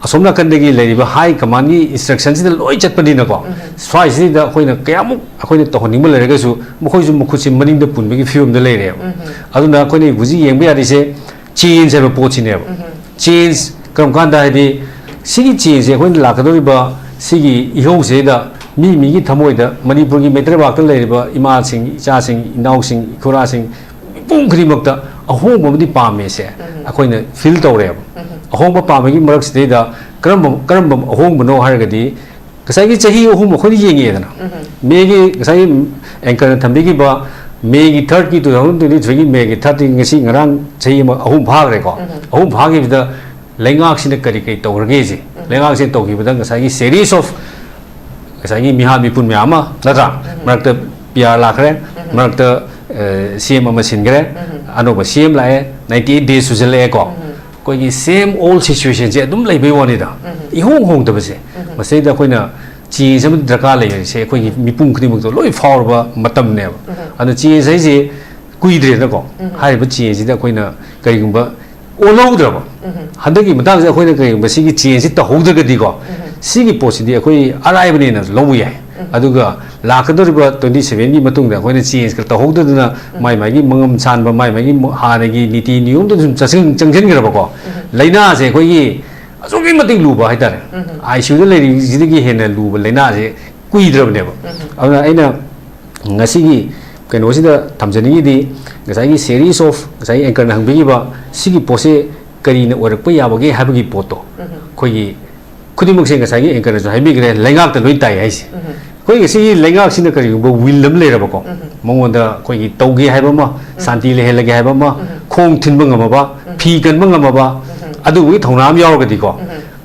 ꯑꯁꯣꯝ ꯅꯥꯀꯟꯗꯒꯤ ꯂꯩꯔꯤꯕ high commandꯀꯤ instructionꯁꯤꯗ ꯂꯣꯏ ꯆꯠꯄꯅꯤꯅꯀꯣ, ꯁ꯭ꯋꯥꯏꯁꯤꯗ ꯑꯩꯈꯣꯏꯅ ꯀꯌꯥꯃꯨꯛ ꯑꯩꯈꯣꯏꯅ ꯇꯧꯍꯟꯅꯤꯡꯕ ꯂꯩꯔꯒꯁꯨ, ꯃꯈꯣꯏꯁꯨ ꯃꯈꯨꯠꯁꯦ ꯃꯅꯤꯡꯗ ꯄꯨꯟꯕꯒꯤ ꯐꯤꯕꯝꯗ ꯂꯩꯔꯦꯕ꯫ ꯑꯗꯨꯅ ꯑꯩꯈꯣꯏꯅ ꯍꯧꯖꯤꯛ ꯌꯦꯡꯕ ꯌꯥꯔꯤꯁꯦ change ꯍꯥꯏꯕ ꯄꯣꯠꯁꯤꯅꯦꯕ꯫ Change ꯀꯔꯝ ꯀꯥꯟꯗ? ꯍꯥꯏꯗꯤ, ꯁꯤꯒꯤ changeꯁꯦ ꯑꯩꯈꯣꯏꯅ ꯂꯥꯛꯀꯗꯧꯔꯤꯕ ꯁꯤꯒꯤ ꯏꯍꯧꯁꯤꯗ ꯃꯤ ꯃꯤꯒꯤ ꯊꯃꯣꯏꯗ, ꯃꯅꯤꯄꯨꯔꯒꯤ ꯃꯩꯇꯩ ꯂꯩꯕꯥꯛꯇ ꯂꯩꯔꯤꯕ ꯏꯃꯥꯁꯤꯡ, ꯏꯆꯥꯁꯤꯡ, ꯏꯅꯥꯎꯁꯤꯡ, ꯏꯈꯨꯔꯥꯁꯤꯡ, ꯃꯤꯄꯨꯝ ꯈꯨꯗꯤꯡꯃꯛꯇ ꯑꯍꯣꯡꯕ ꯑꯃꯗꯤ ꯄꯥꯝꯃꯦꯁꯦ ꯑꯩꯈꯣꯏꯅ feel ꯇꯧꯔꯦꯕ꯫ ꯑꯍꯣꯡꯕ ꯄꯥꯝꯕꯒꯤ ꯃꯔꯛꯁꯤꯗꯩꯗ ꯀꯔꯝꯕ, ꯀꯔꯝꯕ ꯑꯍꯣꯡꯕꯅꯣ ꯍꯥꯏꯔꯒꯗꯤ, ꯉꯁꯥꯏꯒꯤ ꯆꯍꯤ ꯑꯍꯨꯝ ꯑꯩꯈꯣꯏꯅ ꯌꯦꯡꯉꯦꯗꯅ, ꯃꯦꯒꯤ, ꯉꯁꯥꯏꯒꯤ anchorꯅ ꯊꯝꯕꯤꯈꯤꯕ ꯃꯦꯒꯤ thirdꯀꯤ, two thousand twenty threeꯒꯤ ꯃꯦꯒꯤ thirdꯀꯤ, ꯉꯁꯤ ꯉꯔꯥꯡ ꯆꯍꯤ ꯑꯃ, ꯑꯍꯨꯝ ꯐꯥꯈ꯭ꯔꯦꯀꯣ꯫ ꯑꯍꯨꯝ ꯐꯥꯈꯤꯕꯗ ꯂꯩꯉꯥꯛꯁꯤꯅ ꯀꯔꯤ ꯀꯔꯤ ꯇꯧꯔꯒꯦꯁꯦ, ꯂꯩꯉꯥꯛꯁꯤꯅ ꯇꯧꯈꯤꯕꯗ ꯉꯁꯥꯏꯒꯤ series of ꯉꯁꯥꯏꯒꯤ ꯃꯤꯍꯥꯠ ꯃꯤꯄꯨꯟ ꯃꯌꯥꯝ ꯑꯃ, ꯅꯠꯇ꯭ꯔꯥ? ꯃꯔꯛꯇ P R ꯂꯥꯛꯈ꯭ꯔꯦ, ꯃꯔꯛꯇ, ꯑ, C M ꯑꯃ ꯁꯤꯟꯈ꯭ꯔꯦ, ꯑꯅꯧꯕ C M ꯂꯥꯛꯑꯦ, ninety eight days ꯁꯨꯖꯜꯂꯛꯑꯦꯀꯣ꯫ ꯑꯩꯈꯣꯏꯒꯤ same old situationꯁꯦ ꯑꯗꯨꯝ ꯂꯩꯕꯩ ꯋꯥꯅꯤꯗ, ꯏꯍꯣꯡ ꯍꯣꯡꯗꯕꯁꯦ꯫ ꯃꯁꯤꯗꯩꯗ ꯑꯩꯈꯣꯏꯅ change ꯑꯃ ꯗꯔꯀꯥꯔ ꯂꯩꯔꯤꯁꯦ ꯑꯩꯈꯣꯏꯒꯤ ꯃꯤꯄꯨꯝ ꯈꯨꯗꯤꯡꯃꯛꯇ ꯂꯣꯏ ꯐꯥꯎꯔꯕ ꯃꯇꯝꯅꯦꯕ꯫ ꯑꯗꯨꯅ change ꯍꯥꯏꯁꯦ ꯀꯨꯏꯗ꯭ꯔꯦꯗꯅꯀꯣ꯫ ꯍꯥꯏꯔꯤꯕ changeꯁꯤꯗ ꯑꯩꯈꯣꯏꯅ ꯀꯔꯤꯒꯨꯝꯕ ꯑꯣꯜꯍꯧꯗ꯭ꯔꯕ, ꯍꯟꯗꯛꯀꯤ ꯃꯇꯥꯡꯁꯤꯗ ꯑꯩꯈꯣꯏꯅ ꯀꯔꯤꯒꯨꯝꯕ ꯁꯤꯒꯤ changeꯁꯤ ꯇꯧꯍꯧꯗ꯭ꯔꯒꯗꯤꯀꯣ, ꯁꯤꯒꯤ ꯄꯣꯠꯁꯤꯗꯤ ꯑꯩꯈꯣꯏ ꯑꯔꯥꯏꯕꯅꯦꯅ ꯂꯧꯕ ꯌꯥꯏ꯫ ꯑꯗꯨꯒ ꯂꯥꯛꯀꯗꯧꯔꯤꯕ twenty sevenꯒꯤ ꯃꯇꯨꯡꯗ ꯑꯩꯈꯣꯏꯅ change ꯈꯔ ꯇꯧꯍꯧꯗꯗꯅ, ꯃꯥꯏ ꯃꯥꯏꯒꯤ ꯃꯉꯝ ꯁꯥꯟꯕ, ꯃꯥꯏ ꯃꯥꯏꯒꯤ ꯃ-, ꯍꯥꯟꯅꯒꯤ ꯅꯤꯇꯤ ꯅꯤꯌꯣꯝꯗ ꯁꯨꯝ ꯆꯠꯁꯤꯟ-, ꯆꯪꯁꯤꯟꯈ꯭ꯔꯕꯀꯣ, ꯂꯥꯏꯅꯥꯁꯦ ꯑꯩꯈꯣꯏꯒꯤ ꯑꯁꯨꯛꯀꯤ ꯃꯇꯤꯛ ꯂꯨꯕ ꯍꯥꯏꯇꯥꯔꯦ꯫ ICUꯗ ꯂꯩꯔꯤꯁꯤꯗꯒꯤ ꯍꯦꯟꯅ ꯂꯨꯕ ꯂꯥꯏꯅꯥꯁꯦ ꯀꯨꯏꯗ꯭ꯔꯕꯅꯦꯕ꯫ ꯑꯗꯨꯅ ꯑꯩꯅ ꯉꯁꯤꯒꯤ ꯀꯩꯅꯣꯁꯤꯗ ꯊꯝꯖꯅꯤꯡꯉꯤꯗꯤ, ꯉꯁꯥꯏꯒꯤ series of, ꯉꯁꯥꯏꯒꯤ anchorꯅ ꯍꯪꯕꯤꯈꯤꯕ ꯁꯤꯒꯤ ꯄꯣꯠꯁꯦ ꯀꯔꯤꯅ ꯑꯣꯏꯔꯛꯄ ꯌꯥꯕꯒꯦ ꯍꯥꯏꯕꯒꯤ ꯄꯣꯠꯇꯣ, ꯑꯩꯈꯣꯏꯒꯤ ꯈꯨꯗꯤꯡꯃꯛꯁꯦ ꯉꯁꯥꯏꯒꯤ anchorꯅꯁꯨ ꯍꯥꯏꯕꯤꯈ꯭ꯔꯦ, ꯂꯩꯉꯥꯛꯇ ꯂꯣꯏ ꯇꯥꯏ ꯍꯥꯏꯁꯦ꯫ ꯑꯩꯈꯣꯏ ꯉꯁꯤꯒꯤ ꯂꯩꯉꯥꯛꯁꯤꯅ ꯀꯔꯤꯒꯨꯝꯕ will ꯑꯃ ꯂꯩꯔꯕꯀꯣ, ꯃꯉꯣꯟꯗ ꯑꯩꯈꯣꯏꯒꯤ ꯇꯧꯒꯦ ꯍꯥꯏꯕ ꯑꯃ, ꯁꯥꯟꯇꯤ ꯂꯩꯍꯜꯂꯒꯦ ꯍꯥꯏꯕ ꯑꯃ, ꯈꯣꯡ ꯊꯤꯟꯕ ꯉꯝꯃꯕ, ꯐꯤ ꯀꯟꯕ ꯉꯝꯃꯕ, ꯑꯗꯨꯒꯤ ꯊꯧꯅꯥ ꯑꯃ ꯌꯥꯎꯔꯒꯗꯤꯀꯣ,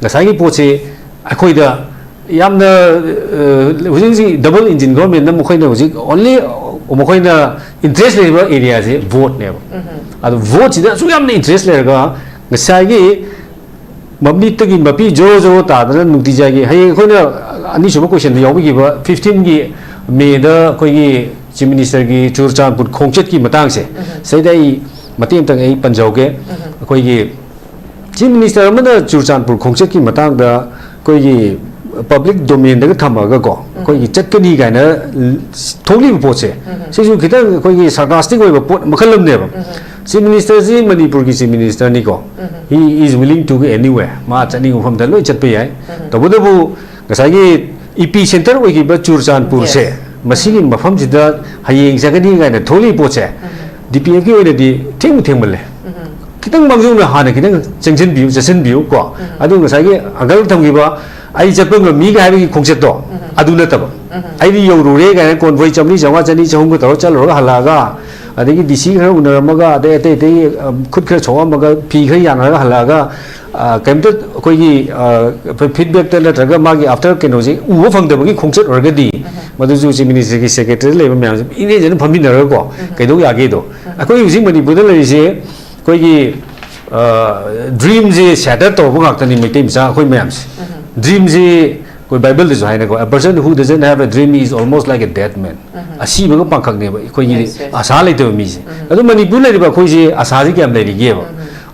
ꯉꯁꯥꯏꯒꯤ ꯄꯣꯠꯁꯦ ꯑꯩꯈꯣꯏꯗ ꯌꯥꯝꯅ, ꯑ, ꯍꯧꯖꯤꯛ ꯍꯧꯖꯤꯛ double engine governmentꯅ ꯃꯈꯣꯏꯅ ꯍꯧꯖꯤꯛ only ꯃꯈꯣꯏꯅ interest ꯂꯩꯔꯤꯕ areaꯁꯦ voteꯅꯦꯕ꯫ ꯑꯗꯣ voteꯁꯤꯗ ꯑꯁꯨꯛ ꯌꯥꯝꯅ interest ꯂꯩꯔꯒ ꯉꯁꯥꯏꯒꯤ ꯃꯃꯤꯠꯇꯒꯤ ꯃꯄꯤ ꯖꯣꯔꯣ ꯖꯣꯔꯣ ꯇꯥꯗꯅ ꯅꯨꯡꯇꯤꯖꯥꯏꯒꯤ, ꯍꯌꯦꯡ ꯑꯩꯈꯣꯏꯅ ꯑꯅꯤꯁꯨꯕ questionꯗ ꯌꯥꯎꯕꯤꯈꯤꯕ fifteenꯒꯤ Mayꯗ ꯑꯩꯈꯣꯏꯒꯤ Chief Ministerꯒꯤ ꯆꯨꯔꯆꯥꯟꯄꯨꯔ ꯈꯣꯡꯆꯠꯀꯤ ꯃꯇꯥꯡꯁꯦ, ꯁꯤꯗ ꯑꯩ ꯃꯇꯦꯛ ꯑꯃꯇꯪ ꯑꯩ ꯄꯟꯖꯍꯧꯒꯦ꯫ ꯑꯩꯈꯣꯏꯒꯤ Chief Minister ꯑꯃꯅ ꯆꯨꯔꯆꯥꯟꯄꯨꯔ ꯈꯣꯡꯆꯠꯀꯤ ꯃꯇꯥꯡꯗ ꯑꯩꯈꯣꯏꯒꯤ public domainꯗꯒ ꯊꯝꯃꯒꯀꯣ, ꯑꯩꯈꯣꯏꯒꯤ ꯆꯠꯀꯅꯤ ꯀꯥꯏꯅ ꯊꯣꯛꯂꯤꯕ ꯄꯣꯠꯁꯦ, ꯁꯤꯁꯨ ꯈꯤꯇꯪ ꯑꯩꯈꯣꯏꯒꯤ sarcastic ꯑꯣꯏꯕ ꯄꯣꯠ ꯃꯈꯜ ꯑꯃꯅꯦꯕ꯫ Chief Ministerꯁꯤ ꯃꯅꯤꯄꯨꯔꯒꯤ Chief Ministerꯅꯤꯀꯣ, he is willing to go anywhere, ꯃꯥ ꯆꯠꯅꯤꯡꯕ ꯃꯐꯝꯗ ꯂꯣꯏ ꯆꯠꯄ ꯌꯥꯏ꯫ ꯇꯧꯕꯇꯕꯨ ꯉꯁꯥꯏꯒꯤ epicentre ꯑꯣꯏꯈꯤꯕ ꯆꯨꯔꯆꯥꯟꯄꯨꯔꯁꯦ, ꯃꯁꯤꯒꯤ ꯃꯐꯝꯁꯤꯗ ꯍꯌꯦꯡ ꯆꯠꯀꯅꯤ ꯀꯥꯏꯅ ꯊꯣꯛꯂꯤꯕ ꯄꯣꯠꯁꯦ, DPFꯀꯤ ꯑꯣꯏꯅꯗꯤ ꯊꯦꯡꯕ ꯊꯦꯡꯃꯜꯂꯦ꯫ ꯈꯤꯇꯪ ꯃꯥꯡꯖꯧꯅ ꯍꯥꯟꯅ ꯈꯤꯇꯪ ꯆꯪꯁꯤꯟꯕꯤꯌꯨ, ꯆꯠꯁꯤꯟꯕꯤꯌꯨ ꯀꯣ꯫ ꯑꯗꯨ ꯉꯁꯥꯏꯒꯤ uncle ꯊꯝꯈꯤꯕ "ꯑꯩ ꯆꯠꯄ ꯉꯝꯃꯤꯒ" ꯍꯥꯏꯕꯒꯤ ꯈꯣꯡꯆꯠꯇꯣ, ꯑꯗꯨ ꯅꯠꯇꯕ꯫ "ꯑꯩꯗꯤ ꯌꯧꯔꯨꯔꯦ" ꯀꯥꯏꯅ convoy ꯆꯥꯝꯃꯔꯤ, ꯆꯥꯝꯃꯉꯥ, ꯆꯅꯤ, ꯆꯍꯨꯝꯒ ꯇꯧꯔꯒ ꯆꯠꯂꯨꯔꯒ ꯍꯜꯂꯛꯑꯒ, ꯑꯗꯒꯤ DC ꯈꯔ ꯎꯅꯔꯝꯃꯒ, ꯑꯗꯩ ꯑꯇꯩ ꯑꯇꯩ, ꯑ, ꯈꯨꯠ ꯈꯔ ꯁꯣꯛꯑꯝꯃꯒ, ꯐꯤ ꯈꯔ ꯌꯥꯅꯔꯒ ꯍꯜꯂꯛꯑꯒ, ꯑ, ꯀꯩꯝꯇ ꯑꯩꯈꯣꯏꯒꯤ, ꯑ, feedbackꯇ ꯅꯠꯇ꯭ꯔꯒ ꯃꯥꯒꯤ after ꯀꯩꯅꯣꯁꯦ ꯎꯕ ꯐꯪꯗꯕꯒꯤ ꯈꯣꯡꯆꯠ ꯑꯣꯏꯔꯒꯗꯤ, ꯃꯗꯨꯁꯨ Chief Ministerꯒꯤ secretary ꯂꯩꯕ ꯃꯌꯥꯝꯁꯦ ꯏꯅꯦꯖꯅ ꯐꯝꯃꯤꯟꯅꯔꯒꯀꯣ, ꯀꯩꯗꯧ ꯌꯥꯒꯦꯗꯣ꯫ ꯑꯩꯈꯣꯏ ꯍꯧꯖꯤꯛ ꯃꯅꯤꯄꯨꯔꯗ ꯂꯩꯔꯤꯁꯦ ꯑꯩꯈꯣꯏꯒꯤ, ꯑ, dreamꯁꯦ shatter ꯇꯧꯔꯕ ꯉꯥꯛꯇꯅꯤ ꯃꯩꯇꯩ ꯃꯆꯥ ꯑꯩꯈꯣꯏ ꯃꯌꯥꯝꯁꯦ꯫ Dreamꯁꯦ ꯑꯩꯈꯣꯏ Bibleꯗꯁꯨ ꯍꯥꯏꯅꯀꯣ, "A person who doesn't have a dream is almost like a dead man." ꯑꯁꯤꯕꯒ ꯄꯥꯡꯈꯛꯅꯦꯕ ꯑꯩꯈꯣꯏꯒꯤ ꯑꯁꯥ ꯂꯩꯇꯕ ꯃꯤꯁꯦ꯫ ꯑꯗꯨ ꯃꯅꯤꯄꯨꯔ ꯂꯩꯔꯤꯕ ꯑꯩꯈꯣꯏꯁꯦ ꯑꯁꯥꯁꯦ ꯀꯌꯥꯝ ꯂꯩꯔꯤꯒꯦꯕ?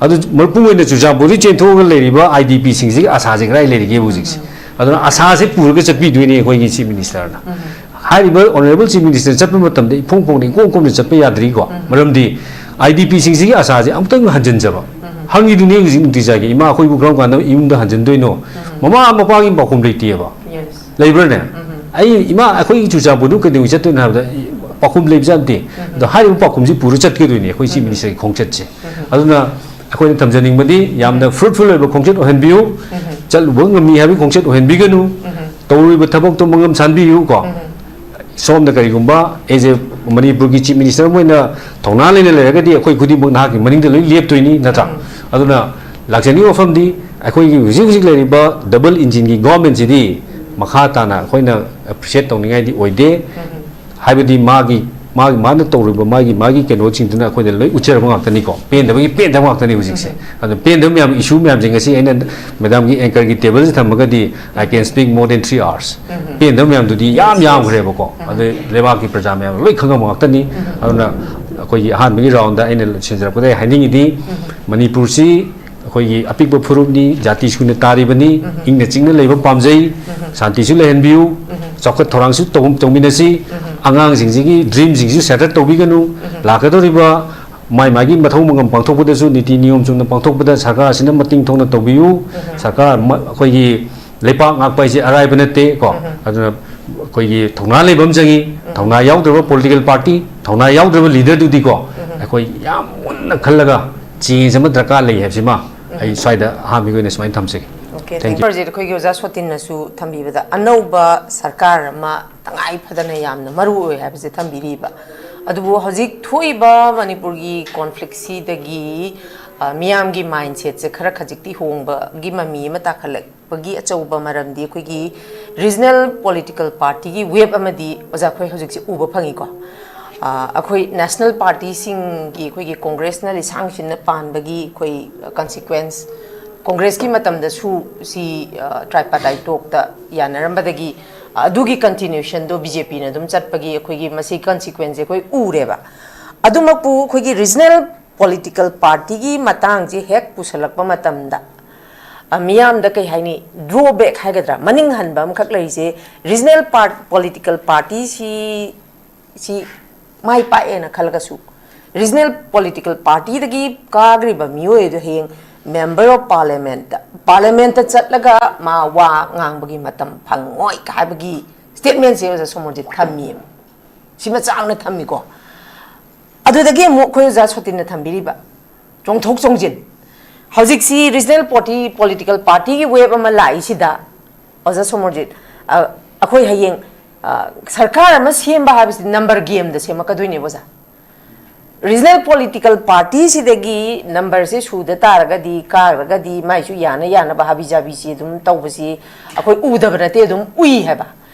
ꯑꯗꯨ ꯃꯄꯨꯡ ꯑꯣꯏꯅ ꯆꯨꯔꯆꯥꯟꯄꯨꯔꯗꯒꯤ ꯆꯦꯟꯊꯣꯛꯑꯒ ꯂꯩꯔꯤꯕ IDPꯁꯤꯡꯁꯤꯒꯤ ꯑꯁꯥꯁꯦ ꯀꯗꯥꯏ ꯂꯩꯔꯤꯒꯦꯕ ꯍꯧꯖꯤꯛꯁꯦ? ꯑꯗꯨꯅ ꯑꯁꯥꯁꯦ ꯄꯨꯔꯒ ꯆꯠꯄꯤꯗꯣꯏꯅꯦ ꯑꯩꯈꯣꯏꯒꯤ Chief Ministerꯅ꯫ ꯍꯥꯏꯔꯤꯕ Honourable Chief Minister ꯆꯠꯄ ꯃꯇꯝꯗ ꯏꯐꯣꯡ ꯐꯣꯡꯅ, ꯏꯀꯣꯝ ꯀꯣꯝꯅ ꯆꯠꯄ ꯌꯥꯗ꯭ꯔꯤꯀꯣ꯫ ꯃꯔꯝꯗꯤ IDPꯁꯤꯡꯁꯤꯒꯤ ꯑꯁꯥꯁꯦ ꯑꯃꯨꯛꯇꯪ ꯍꯟꯖꯤꯟꯖꯕ꯫ ꯍꯪꯉꯤꯗꯨꯅꯤ ꯍꯧꯖꯤꯛ ꯅꯨꯡꯇꯤꯖꯥꯏꯒꯤ, "ꯏꯃꯥ, ꯑꯩꯈꯣꯏꯕꯨ ꯀꯔꯝ ꯀꯥꯟꯗ ꯏꯃꯨꯡꯗ ꯍꯟꯖꯤꯟꯗꯣꯏꯅꯣ?" ꯃꯃꯥ ꯃꯄꯥꯒꯤ ꯄꯥꯎꯈꯨꯝ ꯂꯩꯇꯦꯕ꯫ ꯂꯩꯕ꯭ꯔꯅꯦ? ꯑꯩ ꯏꯃꯥ, ꯑꯩꯈꯣꯏꯒꯤ ꯆꯨꯔꯆꯥꯟꯄꯨꯔꯗꯨ ꯀꯩꯗꯧꯉꯩ ꯆꯠꯇꯣꯏꯅꯣ ꯍꯥꯏꯕꯗ, ꯄꯥꯎꯈꯨꯝ ꯂꯩꯕꯖꯥꯠ ꯅꯠꯇꯦ꯫ ꯑꯗꯣ ꯍꯥꯏꯔꯤꯕ ꯄꯥꯎꯈꯨꯝꯁꯤ ꯄꯨꯔ ꯆꯠꯀꯗꯣꯏꯅꯤ ꯑꯩꯈꯣꯏ ꯆꯤꯐ ꯃꯤꯅꯤꯁꯇꯔꯒꯤ ꯈꯣꯡꯆꯠꯁꯦ꯫ ꯑꯗꯨꯅ ꯑꯩꯈꯣꯏꯅ ꯊꯝꯖꯅꯤꯡꯕꯗꯤ, ꯌꯥꯝꯅ ꯐ꯭ꯔꯨꯠꯐꯨꯜ ꯑꯣꯏꯕ ꯈꯣꯡꯆꯠ ꯑꯣꯏꯍꯟꯕꯤꯌꯨ꯫ ꯆꯠꯂꯨꯕ ꯉꯝꯃꯤ ꯍꯥꯏꯕꯒꯤ ꯈꯣꯡꯆꯠ ꯑꯣꯏꯍꯟꯕꯤꯒꯅꯨ꯫ ꯇꯧꯔꯤꯕ ꯊꯕꯛꯇꯣ ꯃꯉꯝ ꯁꯥꯟꯕꯤꯌꯨ ꯀꯣ꯫ ꯁꯣꯝꯗ ꯀꯔꯤꯒꯨꯝꯕ, ꯑꯦꯖ ꯑꯦ ꯃꯅꯤꯄꯨꯔꯒꯤ ꯆꯤꯐ ꯃꯤꯅꯤꯁꯇꯔ ꯑꯃ ꯑꯣꯏꯅ ꯊꯧꯅꯥ ꯂꯩꯅ ꯂꯩꯔꯒꯗꯤ, ꯑꯩꯈꯣꯏ ꯈꯨꯗꯤꯡꯃꯛ ꯅꯍꯥꯛꯀꯤ ꯃꯅꯤꯡꯗ ꯂꯣꯏ ꯂꯦꯞꯇꯣꯏꯅꯤ, ꯅꯠꯇ꯭ꯔꯥ? ꯑꯗꯨꯅ ꯂꯥꯛꯆꯅꯤꯡꯕ ꯋꯥꯐꯝꯗꯤ, ꯑꯩꯈꯣꯏꯒꯤ ꯍꯧꯖꯤꯛ ꯍꯧꯖꯤꯛ ꯂꯩꯔꯤꯕ ꯗꯕꯜ ꯏꯟꯖꯤꯟꯒꯤ ꯒꯣꯔꯃꯦꯟꯁꯤꯗꯤ ꯃꯈꯥ ꯇꯥꯅ ꯑꯩꯈꯣꯏꯅ ꯑꯦꯄ꯭ꯔꯤꯁꯤꯌꯦꯠ ꯇꯧꯅꯤꯡꯉꯥꯏꯗꯤ ꯑꯣꯏꯗꯦ꯫ ꯍꯥꯏꯕꯗꯤ ꯃꯥꯒꯤ, ꯃꯥꯒꯤ, ꯃꯥꯅ ꯇꯧꯔꯤꯕ ꯃꯥꯒꯤ, ꯃꯥꯒꯤ ꯀꯩꯅꯣꯁꯤꯡꯗꯨꯅ ꯑꯩꯈꯣꯏꯗ ꯂꯣꯏ ꯎꯠꯆꯔꯕ ꯉꯥꯛꯇꯅꯤꯀꯣ꯫ ꯄꯦꯟꯗꯕꯒꯤ ꯄꯦꯟꯗꯕ ꯉꯥꯛꯇꯅꯤ ꯍꯧꯖꯤꯛꯁꯦ꯫ ꯑꯗꯣ ꯄꯦꯟꯗꯕ ꯃꯌꯥꯝ, ꯏꯁꯨ ꯃꯌꯥꯝꯁꯦ ꯉꯁꯤ ꯑꯩꯅ ꯃꯦꯗꯥꯝꯒꯤ ꯑꯦꯡꯀꯔꯒꯤ ꯇꯦꯕꯜꯁꯦ ꯊꯝꯃꯒꯗꯤ, I can speak more than three hours꯫ ꯄꯦꯟꯗꯕ ꯃꯌꯥꯝꯗꯨꯗꯤ ꯌꯥꯝ ꯌꯥꯝꯈ꯭ꯔꯦꯕꯀꯣ꯫ ꯑꯗꯩ ꯂꯩꯕꯥꯛꯀꯤ ꯄ꯭ꯔꯖꯥ ꯃꯌꯥꯝ ꯂꯣꯏ ꯈꯪꯉꯕ ꯉꯥꯛꯇꯅꯤ꯫ ꯑꯗꯨꯅ ꯑꯩꯈꯣꯏꯒꯤ ꯑꯍꯥꯟꯕꯒꯤ ꯔꯥꯎꯟꯗ ꯑꯩꯅ ꯂꯣꯏꯁꯤꯟꯖꯔꯛꯄꯗ ꯑꯩ ꯍꯥꯏꯅꯤꯡꯉꯤꯗꯤ, ꯃꯅꯤꯄꯨꯔꯁꯤ ꯑꯩꯈꯣꯏꯒꯤ ꯑꯄꯤꯛꯄ ꯐꯨꯔꯨꯞꯅꯤ, ꯖꯥꯇꯤ ꯁꯨꯅ ꯇꯥꯔꯤꯕꯅꯤ, ꯏꯪꯅ ꯆꯤꯛꯅ ꯂꯩꯕ ꯄꯥꯝꯖꯩ, ꯁꯥꯟꯇꯤꯁꯨ ꯂꯩꯍꯟꯕꯤꯌꯨ, ꯆꯥꯎꯈꯠ ꯊꯧꯔꯥꯡꯁꯨ ꯇꯧ-, ꯇꯧꯃꯤꯟꯅꯁꯤ, ꯑꯉꯥꯡꯁꯤꯡꯁꯤꯒꯤ ꯗ꯭ꯔꯤꯝꯁꯤꯡꯁꯨ ꯁꯦꯇꯔ ꯇꯧꯕꯤꯒꯅꯨ, ꯂꯥꯛꯀꯗꯧꯔꯤꯕ ꯃꯥꯏ ꯃꯥꯒꯤ ꯃꯊꯧ ꯃꯉꯝ ꯄꯥꯡꯊꯣꯛꯄꯗꯁꯨ ꯅꯤꯇꯤ ꯅꯤꯌꯣꯝ ꯆꯨꯝꯅ ꯄꯥꯡꯊꯣꯛꯄꯗ ꯁꯔꯀꯥꯔꯁꯤꯅ ꯃꯇꯤꯡ ꯊꯧꯅ ꯇꯧꯕꯤꯌꯨ꯫ ꯁꯔꯀꯥꯔ ꯃ-, ꯑꯩꯈꯣꯏꯒꯤ ꯂꯩꯄꯥꯛ ꯉꯥꯛꯄ ꯍꯥꯏꯁꯦ ꯑꯔꯥꯏꯕ ꯅꯠꯇꯦ ꯀꯣ꯫ ꯑꯗꯨꯅ ꯑꯩꯈꯣꯏꯒꯤ ꯊꯧꯅꯥ ꯂꯩꯕ ꯑꯃ ꯆꯪꯉꯤ꯫ ꯊꯧꯅꯥ ꯌꯥꯎꯗ꯭ꯔꯕ ꯄꯣꯂꯤꯇꯤꯀꯦꯜ ꯄꯥꯔꯇꯤ, ꯊꯧꯅꯥ ꯌꯥꯎꯗ꯭ꯔꯕ ꯂꯤꯗꯔꯗꯨꯗꯤꯀꯣ, ꯑꯩꯈꯣꯏ ꯌꯥꯝ ꯃꯨꯟꯅ ꯈꯜꯂꯒ ꯆꯦꯟꯖ ꯑꯃ ꯗꯔꯀꯥꯔ ꯂꯩ ꯍꯥꯏꯕꯁꯤꯃ ꯑꯩ ꯁ꯭ꯋꯥꯏꯗ ꯑꯍꯥꯟꯕꯒꯤ ꯑꯣꯏꯅ ꯁꯨꯃꯥꯏꯅ ꯊꯝꯖꯒꯦ꯫ Okay, Thank you. ꯍꯧꯖꯤꯛ ꯑꯩꯈꯣꯏꯒꯤ ꯑꯣꯖꯥ ꯁꯣꯇꯤꯟꯅꯁꯨ ꯊꯝꯕꯤꯕꯗ, ꯑꯅꯧꯕ ꯁꯔꯀꯥꯔ ꯑꯃ ꯇꯉꯥꯏ ꯐꯗꯅ ꯌꯥꯝꯅ ꯃꯔꯨ ꯑꯣꯏ ꯍꯥꯏꯕꯁꯦ ꯊꯝꯕꯤꯔꯤꯕ꯫ ꯑꯗꯨꯕꯨ ꯍꯧꯖꯤꯛ ꯊꯣꯛꯏꯕ ꯃꯅꯤꯄꯨꯔꯒꯤ ꯀꯣꯟꯐ꯭ꯂꯤꯛꯁꯤꯗꯒꯤ, ꯑ, ꯃꯤꯌꯥꯝꯒꯤ ꯃꯥꯏꯟꯁꯦꯠꯁꯦ ꯈꯔ ꯈꯖꯤꯛꯇꯤ ꯍꯣꯡꯕꯒꯤ ꯃꯃꯤ ꯑꯃ ꯇꯥꯈꯠꯂꯛꯄꯒꯤ ꯑꯆꯧꯕ ꯃꯔꯝꯗꯤ ꯑꯩꯈꯣꯏꯒꯤ ꯔꯤꯖꯅꯦꯜ ꯄꯣꯂꯤꯇꯤꯀꯦꯜ ꯄꯥꯔꯇꯤꯒꯤ ꯋꯦꯞ ꯑꯃꯗꯤ ꯑꯣꯖꯥ ꯑꯩꯈꯣꯏ ꯍꯧꯖꯤꯛꯁꯦ ꯎꯕ ꯐꯪꯉꯤꯀꯣ꯫ ꯑ, ꯑꯩꯈꯣꯏ ꯅꯦꯁꯅꯦꯜ ꯄꯥꯔꯇꯤꯁꯤꯡꯒꯤ, ꯑꯩꯈꯣꯏꯒꯤ ꯀꯣꯡꯒ꯭ꯔꯦꯁꯅ ꯂꯤꯁꯥꯡ ꯁꯤꯟꯅ ꯄꯥꯟꯕꯒꯤ ꯑꯩꯈꯣꯏ ꯀꯟꯁꯤꯀ꯭ꯋꯦꯟꯁ, ꯀꯣꯡꯒ꯭ꯔꯦꯁꯀꯤ ꯃꯇꯝꯗꯁꯨ ꯁꯤ, ꯑ, tripartite talkꯇ ꯌꯥꯅꯔꯝꯕꯗꯒꯤ, ꯑ, ꯑꯗꯨꯒꯤ ꯀꯟꯇꯤꯅ꯭ꯌꯨꯁꯟꯗꯣ ꯕꯤ ꯖꯦ ꯄꯤꯅ ꯑꯗꯨꯝ ꯆꯠꯄꯒꯤ ꯑꯩꯈꯣꯏꯒꯤ ꯃꯁꯤ ꯀꯟꯁꯤꯀ꯭ꯋꯦꯟꯁꯁꯦ ꯑꯩꯈꯣꯏ ꯎꯔꯦꯕ꯫ ꯑꯗꯨꯃꯛꯄꯨ ꯑꯩꯈꯣꯏꯒꯤ ꯔꯤꯖꯅꯦꯜ ꯄꯣꯂꯤꯇꯤꯀꯦꯜ ꯄꯥꯔꯇꯤꯒꯤ ꯃꯇꯥꯡꯁꯦ ꯍꯦꯛ ꯄꯨꯁꯜꯂꯛꯄ ꯃꯇꯝꯗ, ꯑ, ꯃꯤꯌꯥꯝꯗ ꯀꯩ ꯍꯥꯏꯅꯤ, ꯗ꯭ꯔꯣꯕꯦꯛ ꯍꯥꯏꯒꯗ꯭ꯔꯥ, ꯃꯅꯤꯡ ꯍꯟꯕ ꯑꯃꯈꯛ ꯂꯩꯔꯤꯁꯦ, ꯔꯤꯖꯅꯦꯜ ꯄꯥꯔ-, ꯄꯣꯂꯤꯇꯤꯀꯦꯜ ꯄꯥꯔꯇꯤꯁꯤ ꯁꯤ ꯃꯥꯏ ꯄꯥꯛꯑꯦꯅ ꯈꯜꯂꯒꯁꯨ, ꯔꯤꯖꯅꯦꯜ ꯄꯣꯂꯤꯇꯤꯀꯦꯜ ꯄꯥꯔꯇꯤꯗꯒꯤ ꯀꯥꯈ꯭ꯔꯤꯕ ꯃꯤꯑꯣꯏ ꯑꯗꯨ ꯍꯌꯦꯡ ꯃꯦꯝꯕꯔ ꯑꯣꯐ ꯄꯥꯔꯂꯤꯌꯥꯃꯦꯟꯠꯇ, ꯄꯥꯔꯂꯤꯌꯥꯃꯦꯟꯠꯇ ꯆꯠꯂꯒ ꯃꯥ ꯋꯥ ꯉꯥꯡꯕꯒꯤ ꯃꯇꯝ ꯐꯪꯉꯣꯏ ꯍꯥꯏꯕꯒꯤ ꯁ꯭ꯇꯦꯠꯃꯦꯟꯁꯦ ꯑꯣꯖꯥ ꯁꯣꯃꯣꯔꯖꯤꯠ ꯊꯝꯃꯤ, ꯁꯤꯃ ꯆꯥꯎꯅ ꯊꯝꯃꯤꯀꯣ꯫ ꯑꯗꯨꯗꯒꯤ ꯑꯃꯨꯛ ꯑꯩꯈꯣꯏ ꯑꯣꯖꯥ ꯁꯣꯇꯤꯟꯅ ꯊꯝꯕꯤꯔꯤꯕ ꯆꯣꯡꯊꯣꯛ ꯆꯣꯡꯁꯤꯟ, ꯍꯧꯖꯤꯛꯁꯤ ꯔꯤꯖꯅꯦꯜ ꯄꯥꯔꯇꯤ, ꯄꯣꯂꯤꯇꯤꯀꯦꯜ ꯄꯥꯔꯇꯤꯒꯤ ꯋꯦꯕ ꯑꯃ ꯂꯥꯛꯏꯁꯤꯗ, ꯑꯣꯖꯥ ꯁꯣꯃꯣꯔꯖꯤꯠ, ꯑ, ꯑꯩꯈꯣꯏ ꯍꯌꯦꯡ, ꯑ, ꯁꯔꯀꯥꯔ ꯑꯃ ꯁꯦꯝꯕ ꯍꯥꯏꯕꯁꯤꯗꯤ ꯅꯝꯕꯔ ꯒꯦꯝꯗ ꯁꯦꯝꯃꯛꯀꯗꯣꯏꯅꯦꯕ ꯑꯣꯖꯥ꯫ ꯔꯤꯖꯅꯦꯜ ꯄꯣꯂꯤꯇꯤꯀꯦꯜ ꯄꯥꯔꯇꯤꯁꯤꯗꯒꯤ ꯅꯝꯕꯔꯁꯦ ꯁꯨꯗ ꯇꯥꯔꯒꯗꯤ, ꯀꯥꯔꯒꯗꯤ ꯃꯥꯏꯁꯨ ꯌꯥꯅ ꯌꯥꯅꯕ ꯍꯥꯕꯤ ꯖꯥꯕꯤꯁꯤ ꯑꯗꯨꯝ ꯇꯧꯕꯁꯤ ꯑꯩꯈꯣꯏ ꯎꯗꯕ ꯅꯠꯇꯦ, ꯑꯗꯨꯝ ꯎꯏ ꯍꯥꯏꯕ꯫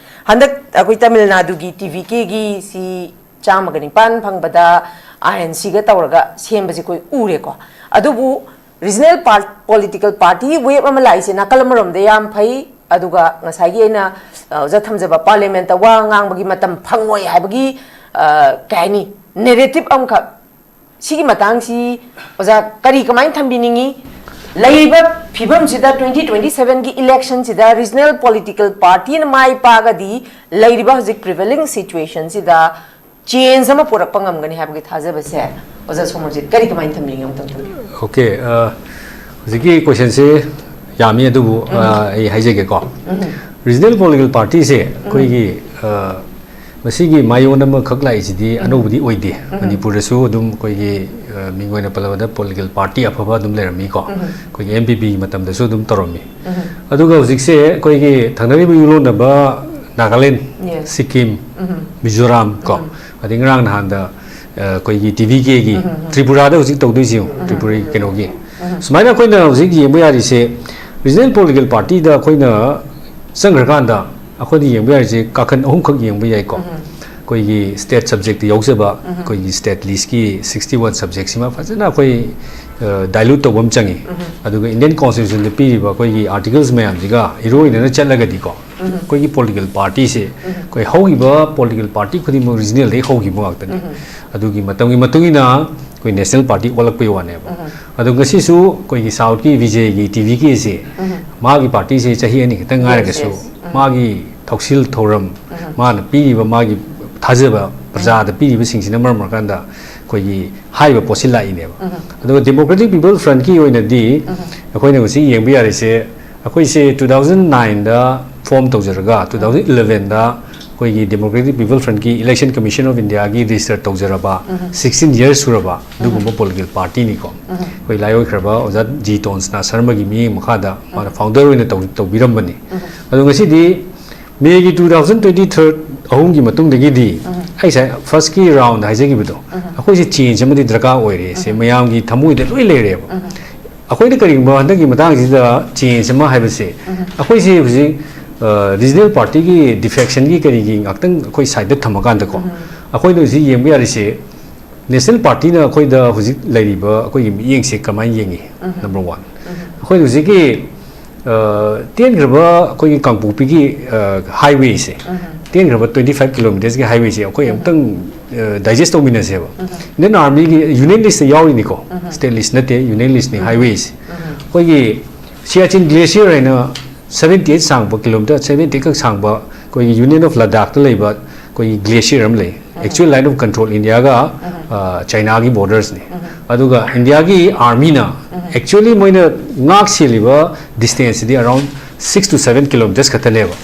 ꯍꯟꯗꯛ ꯑꯩꯈꯣꯏ ꯇꯥꯃꯤꯜ ꯅꯥꯗꯨꯒꯤ ꯇꯤ ꯚꯤ ꯀꯦꯒꯤ ꯁꯤ ꯆꯥꯝꯃꯒ ꯅꯤꯄꯥꯟ ꯐꯪꯕꯗ ꯑꯥꯏ ꯑꯦꯟ ꯁꯤꯒ ꯇꯧꯔꯒ ꯁꯦꯝꯕꯁꯦ ꯑꯩꯈꯣꯏ ꯎꯔꯦꯀꯣ꯫ ꯑꯗꯨꯕꯨ ꯔꯤꯖꯅꯦꯜ ꯄꯥꯔ-, ꯄꯣꯂꯤꯇꯤꯀꯦꯜ ꯄꯥꯔꯇꯤ ꯋꯦꯕ ꯑꯃ ꯂꯥꯛꯏꯁꯦ ꯅꯥꯀꯜ ꯑꯃꯔꯣꯝꯗ ꯌꯥꯝ ꯐꯩ, ꯑꯗꯨꯒ ꯉꯁꯥꯏꯒꯤ ꯑꯩꯅ, ꯑ, ꯑꯣꯖꯥ ꯊꯝꯖꯕ ꯄꯥꯔꯂꯤꯌꯥꯃꯦꯟꯠꯇ ꯋꯥ ꯉꯥꯡꯕꯒꯤ ꯃꯇꯝ ꯐꯪꯉꯣꯏ ꯍꯥꯏꯕꯒꯤ, ꯑ, ꯀꯩ ꯍꯥꯏꯅꯤ, ꯅꯦꯔꯦꯇꯤꯚ ꯑꯃꯈꯛ꯫ ꯁꯤꯒꯤ ꯃꯇꯥꯡꯁꯤ ꯑꯣꯖꯥ ꯀꯔꯤ, ꯀꯃꯥꯏꯅ ꯊꯝꯕꯤꯅꯤꯡꯉꯤ? ꯂꯩꯔꯤꯕ ꯐꯤꯕꯝꯁꯤꯗ, ꯇ꯭ꯋꯦꯟꯇꯤ ꯇ꯭ꯋꯦꯟꯇꯤ ꯁꯚꯦꯟꯒꯤ ꯏꯂꯦꯛꯁꯟꯁꯤꯗ ꯔꯤꯖꯅꯦꯜ ꯄꯣꯂꯤꯇꯤꯀꯦꯜ ꯄꯥꯔꯇꯤꯅ ꯃꯥꯏ ꯄꯥꯛꯑꯒꯗꯤ ꯂꯩꯔꯤꯕ ꯍꯧꯖꯤꯛ ꯄ꯭ꯔꯤꯚꯦꯂꯤꯡ ꯁꯤꯆꯨꯋꯦꯁꯟꯁꯤꯗ ꯆꯦꯟꯖ ꯑꯃ ꯄꯨꯔꯛꯄ ꯉꯝꯒꯅꯤ ꯍꯥꯏꯕꯒꯤ ꯊꯥꯖꯕꯁꯦ ꯑꯣꯖꯥ ꯁꯣꯃꯣꯔꯖꯤꯠ ꯀꯔꯤ, ꯀꯃꯥꯏꯅ ꯊꯝꯕꯤꯅꯤꯡꯉꯤ? ꯑꯃꯨꯛꯇꯪ ꯊꯝꯕꯤꯌꯨ꯫ ꯑꯣꯀꯦ, ꯑ, ꯍꯧꯖꯤꯛꯀꯤ ꯀꯣꯏꯁꯟꯁꯦ ꯌꯥꯝꯃꯤ, ꯑꯗꯨꯕꯨ, ꯎꯝ꯫ ꯑ, ꯑꯩ ꯍꯥꯏꯖꯒꯦꯀꯣ꯫ ꯎꯝ꯫ ꯔꯤꯖꯅꯦꯜ ꯄꯣꯂꯤꯇꯤꯀꯦꯜ ꯄꯥꯔꯇꯤꯁꯦ ꯎꯝ꯫ ꯑꯩꯈꯣꯏꯒꯤ, ꯑ, ꯃꯁꯤꯒꯤ ꯃꯥꯏꯑꯣꯟ ꯑꯃꯈꯛ ꯂꯥꯛꯏꯁꯤꯗꯤ ꯎꯝ꯫ ꯑꯅꯧꯕꯗꯤ ꯑꯣꯏꯗꯦ꯫ ꯎꯝ꯫ ꯃꯅꯤꯄꯨꯔꯗꯁꯨ ꯑꯗꯨꯝ ꯑꯩꯈꯣꯏꯒꯤ, ꯑ, ꯃꯤꯡ ꯑꯣꯏꯅ ꯄꯜꯂꯕꯗ ꯄꯣꯂꯤꯇꯤꯀꯦꯜ ꯄꯥꯔꯇꯤ ꯑꯐꯕ ꯑꯗꯨꯝ ꯂꯩꯔꯝꯃꯤꯀꯣ꯫ ꯎꯝ꯫ ꯑꯩꯈꯣꯏꯒꯤ ꯑꯦꯝ ꯄꯤ ꯄꯤꯒꯤ ꯃꯇꯝꯗꯁꯨ ꯑꯗꯨꯝ ꯇꯧꯔꯝꯃꯤ꯫ ꯎꯝ꯫ ꯑꯗꯨꯒ ꯍꯧꯖꯤꯛꯁꯦ ꯑꯩꯈꯣꯏꯒꯤ ꯊꯪꯅꯔꯤꯕ ꯏꯌꯨꯂꯣꯟꯅꯕ ꯅꯥꯒꯥꯂꯦꯟ, Yes. ꯁꯤꯛꯀꯤꯝ, ꯎꯝ꯫ ꯃꯤꯖꯣꯔꯥꯝ ꯀꯣ, ꯎꯝ꯫ ꯑꯗꯩ ꯉꯔꯥꯡ ꯅꯍꯥꯟꯗ, ꯑ, ꯑꯩꯈꯣꯏꯒꯤ ꯇꯤ ꯚꯤ ꯀꯦꯒꯤ ꯎꯝ, ꯎꯝ, ꯎꯝ꯫ ꯇ꯭ꯔꯤꯄꯨꯔꯥꯗ ꯍꯧꯖꯤꯛ ꯇꯧꯗꯣꯏꯁꯤ ꯌꯦꯡꯉꯨ, ꯎꯝ, ꯎꯝ, ꯇ꯭ꯔꯤꯄꯨꯔꯥꯒꯤ ꯎꯝ꯫ ꯀꯩꯅꯣꯒꯤ꯫ ꯎꯝ꯫ ꯁꯨꯃꯥꯏꯅ ꯑꯩꯈꯣꯏꯅ ꯍꯧꯖꯤꯛ ꯌꯦꯡꯕ ꯌꯥꯔꯤꯁꯦ, ꯔꯤꯖꯅꯦꯜ ꯄꯣꯂꯤꯇꯤꯀꯦꯜ ꯄꯥꯔꯇꯤꯗ ꯑꯩꯈꯣꯏꯅ ꯆꯪꯈ꯭ꯔꯀꯥꯟꯗ ꯑꯩꯈꯣꯏꯅ ꯌꯦꯡꯕ ꯌꯥꯔꯤꯁꯦ ꯀꯥꯈꯟ ꯑꯍꯨꯝꯈꯛ ꯌꯦꯡꯕ ꯌꯥꯏꯀꯣ꯫ ꯎꯝ꯫ ꯑꯩꯈꯣꯏꯒꯤ ꯁ꯭ꯇꯦꯠ ꯁꯕꯖꯦꯛꯇ ꯌꯥꯎꯖꯕ, ꯎꯝ꯫ ꯑꯩꯈꯣꯏꯒꯤ ꯁ꯭ꯇꯦꯠ ꯂꯤꯁꯀꯤ ꯁꯤꯛꯁꯇꯤ ꯋꯥꯟ ꯁꯕꯖꯦꯛꯁꯤꯃ ꯐꯖꯅ ꯑꯩꯈꯣꯏ, ꯑ, ꯗꯥꯏꯂꯨꯠ ꯇꯧꯕ ꯑꯃ ꯆꯪꯉꯤ꯫ ꯎꯝ꯫ ꯑꯗꯨꯒ ꯏꯟꯗꯤꯌꯟ ꯀꯣꯟꯁꯇꯤꯇ꯭ꯌꯨꯁꯟꯗ ꯄꯤꯔꯤꯕ ꯑꯩꯈꯣꯏꯒꯤ ꯑꯥꯔꯇꯤꯀꯜꯁ ꯃꯌꯥꯝꯁꯤꯒ ꯏꯔꯣꯏꯅꯅ ꯆꯠꯂꯒꯗꯤꯀꯣ, ꯎꯝ꯫ ꯑꯩꯈꯣꯏꯒꯤ ꯄꯣꯂꯤꯇꯤꯀꯦꯜ ꯄꯥꯔꯇꯤꯁꯦ, ꯎꯝ꯫ ꯑꯩꯈꯣꯏ ꯍꯧꯈꯤꯕ ꯄꯣꯂꯤꯇꯤꯀꯦꯜ ꯄꯥꯔꯇꯤ ꯈꯨꯗꯤꯡꯃꯛ ꯔꯤꯖꯅꯦꯜꯗꯒꯤ ꯍꯧꯈꯤꯕ ꯉꯥꯛꯇꯅꯤ꯫ ꯎꯝ꯫ ꯑꯗꯨꯒꯤ ꯃꯇꯝꯒꯤ ꯃꯇꯨꯡ ꯏꯟꯅ ꯑꯩꯈꯣꯏ ꯅꯦꯁꯅꯦꯜ ꯄꯥꯔꯇꯤ ꯑꯣꯜꯂꯛꯄꯒꯤ ꯋꯥꯅꯦꯕ꯫ ꯎꯝ꯫ ꯑꯗꯣ ꯉꯁꯤꯁꯨ ꯑꯩꯈꯣꯏꯒꯤ ꯁꯥꯎꯠꯀꯤ ꯕꯤꯖꯦꯒꯤ ꯇꯤ ꯚꯤ ꯀꯦꯁꯦ, ꯎꯝ꯫ ꯃꯥꯒꯤ ꯄꯥꯔꯇꯤꯁꯦ ꯆꯍꯤ ꯑꯅꯤ ꯈꯛꯇꯪ Yes, ꯉꯥꯏꯔꯒꯁꯨ, yes. ꯎꯝ꯫ ꯃꯥꯒꯤ ꯊꯧꯁꯤꯜ ꯊꯧꯔꯝ, ꯎꯝ꯫ ꯃꯥꯅ ꯄꯤꯔꯤꯕ ꯃꯥꯒꯤ ꯊꯥꯖꯕ ꯎꯝ꯫ ꯄ꯭ꯔꯖꯥꯗ ꯄꯤꯔꯤꯕꯁꯤꯡꯁꯤꯅ ꯃꯔꯝ ꯑꯣꯏꯔꯀꯥꯟꯗ ꯑꯩꯈꯣꯏꯒꯤ ꯍꯥꯏꯔꯤꯕ ꯄꯣꯠꯁꯤ ꯂꯥꯛꯏꯅꯦꯕ꯫ ꯎꯝ꯫ ꯑꯗꯨꯒ ꯗꯦꯃꯣꯀ꯭ꯔꯦꯇꯤꯛ ꯄꯤꯄꯜ ꯐ꯭ꯔꯟꯠꯀꯤ ꯑꯣꯏꯅꯗꯤ ꯎꯝ꯫ ꯑꯩꯈꯣꯏꯅ ꯉꯁꯤ ꯌꯦꯡꯕ ꯌꯥꯔꯤꯁꯦ, ꯑꯩꯈꯣꯏꯁꯦ ꯇꯨ ꯊꯥꯎꯖꯟ ꯅꯥꯏꯟꯗ ꯐꯣꯔꯝ ꯇꯧꯖꯔꯒ ꯇꯨ ꯊꯥꯎꯖꯟ ꯏꯂꯚꯦꯟꯗ ꯑꯩꯈꯣꯏꯒꯤ Democratic People Frontꯀꯤ Election Commission of Indiaꯒꯤ ꯔꯦꯖꯤꯁꯇꯔ ꯇꯧꯖꯔꯕ ꯁꯤꯛꯁꯇꯤꯟ ꯌꯔꯁ ꯁꯨꯔꯕ ꯑꯗꯨꯒꯨꯝꯕ ꯄꯣꯂꯤꯇꯤꯀꯦꯜ ꯄꯥꯔꯇꯤꯅꯤꯀꯣ꯫ ꯑꯩꯈꯣꯏ ꯂꯥꯏꯑꯣꯏꯈ꯭ꯔꯕ ꯑꯣꯖꯥ ꯖꯤ ꯇꯣꯟꯁꯅꯥ ꯁꯔꯃꯒꯤ ꯃꯤꯠꯌꯦꯡ ꯃꯈꯥꯗ ꯃꯥꯅ ꯐꯥꯎꯟꯗꯔ ꯑꯣꯏꯅ ꯇꯧ ꯇꯧꯕꯤꯔꯝꯕꯅꯤ꯫ ꯑꯗꯣ ꯉꯁꯤꯗꯤ ꯃꯦꯒꯤ ꯇꯨ ꯊꯥꯎꯖꯟ ꯇ꯭ꯋꯦꯟꯇꯤ ꯊꯥꯔꯠ ꯑꯍꯨꯝꯒꯤ ꯃꯇꯨꯡꯗꯒꯤꯗꯤ ꯑꯩ ꯉꯁꯥꯏ ꯐꯥꯔꯁꯀꯤ ꯔꯥꯎꯟꯗ ꯍꯥꯏꯖꯈꯤꯕꯗꯣ ꯑꯩꯈꯣꯏꯁꯦ ꯆꯦꯟꯖ ꯑꯃꯗꯤ ꯗꯔꯀꯥꯔ ꯑꯣꯏꯔꯦ ꯁꯦ ꯃꯌꯥꯝꯒꯤ ꯊꯃꯣꯏꯗ ꯂꯣꯏ ꯂꯩꯔꯦꯕ꯫ ꯑꯩꯈꯣꯏꯅ ꯀꯔꯤꯒꯨꯝꯕ ꯍꯟꯗꯛꯀꯤ ꯃꯇꯥꯡꯁꯤꯗ ꯆꯦꯟꯖ ꯑꯃ ꯍꯥꯏꯕꯁꯦ ꯑꯩꯈꯣꯏꯁꯦ ꯍꯧꯖꯤꯛ ꯔꯤꯖꯅꯦꯜ ꯄꯥꯔꯇꯤꯒꯤ ꯗꯤꯐꯦꯛꯁꯟꯒꯤ ꯀꯔꯤꯒꯤ ꯉꯥꯛꯇꯪ ꯑꯩꯈꯣꯏ ꯁꯥꯏꯗꯇ ꯊꯝꯃꯀꯥꯟꯗꯀꯣ ꯑꯩꯈꯣꯏꯅ ꯍꯧꯖꯤꯛ ꯌꯦꯡꯕ ꯌꯥꯔꯤꯁꯦ ꯅꯦꯁꯅꯦꯜ ꯄꯥꯔꯇꯤꯅ ꯑꯩꯈꯣꯏꯗ ꯍꯧꯖꯤꯛ ꯂꯩꯔꯤꯕ ꯑꯩꯈꯣꯏꯒꯤ ꯃꯤꯠꯌꯦꯡꯁꯦ ꯀꯃꯥꯏꯅ ꯌꯦꯡꯉꯤ? Number one. ꯑꯩꯈꯣꯏꯅ ꯍꯧꯖꯤꯛꯀꯤ ꯇꯦꯟꯈ꯭ꯔꯕ ꯑꯩꯈꯣꯏꯒꯤ ꯀꯥꯡꯄꯣꯛꯄꯤꯒꯤ ꯍꯥꯏꯋꯦꯁꯦ, ꯇꯦꯟꯈ꯭ꯔꯕ ꯇ꯭ꯋꯦꯟꯇꯤ ꯐꯥꯏꯚ ꯀꯤꯂꯣꯃꯤꯇꯔꯁꯀꯤ ꯍꯥꯏꯋꯦꯁꯦ ꯑꯩꯈꯣꯏ ꯑꯃꯨꯛꯇꯪ ꯗꯥꯏꯖꯦꯁ ꯇꯧꯃꯤꯟꯅꯁꯦꯕ꯫ ꯏꯟꯗꯤꯌꯟ ꯑꯥꯔꯃꯤꯒꯤ ꯌꯨꯅꯤꯌꯟ ꯂꯤꯁꯇ ꯌꯥꯎꯔꯤꯅꯤꯀꯣ, ꯁ꯭ꯇꯦꯠ ꯂꯤꯁ ꯅꯠꯇꯦ, ꯌꯨꯅꯤꯌꯟ ꯂꯤꯁꯅꯤ ꯍꯥꯏꯋꯦꯁꯦ꯫ ꯑꯩꯈꯣꯏꯒꯤ ꯁꯤꯌꯥꯆꯤꯟ ꯒ꯭ꯂꯦꯁꯤꯌꯔ ꯍꯥꯏꯅ ꯁꯕꯦꯟꯇꯤ ꯑꯩꯠ ꯁꯥꯡꯕ, ꯀꯤꯂꯣꯃꯤꯇꯔ ꯁꯕꯦꯟꯇꯤ ꯑꯩꯠ ꯈꯛ ꯁꯥꯡꯕ ꯑꯩꯈꯣꯏꯒꯤ ꯌꯨꯅꯤꯌꯟ ꯑꯣꯐ ꯂꯗꯥꯛꯇ ꯂꯩꯕ ꯑꯩꯈꯣꯏꯒꯤ ꯒ꯭ꯂꯦꯁꯤꯌꯔ ꯑꯃ ꯂꯩ꯫ ꯑꯦꯛꯆꯨꯋꯦꯜ ꯂꯥꯏꯟ ꯑꯣꯐ ꯀꯟꯇ꯭ꯔꯣꯜ ꯏꯟꯗꯤꯌꯥꯒ ꯆꯥꯏꯅꯥꯒꯤ ꯕꯣꯔꯗꯔꯁꯅꯤ꯫ ꯑꯗꯨꯒ ꯏꯟꯗꯤꯌꯥꯒꯤ ꯑꯥꯔꯃꯤꯅ ꯑꯦꯛꯆꯨꯋꯦꯂꯤ ꯃꯣꯏꯅ ꯉꯥꯛ ꯁꯦꯜꯂꯤꯕ ꯗꯤꯁꯇꯦꯟꯁꯁꯤꯗꯤ around six two seven kilometres ꯈꯛꯇꯅꯦꯕ꯫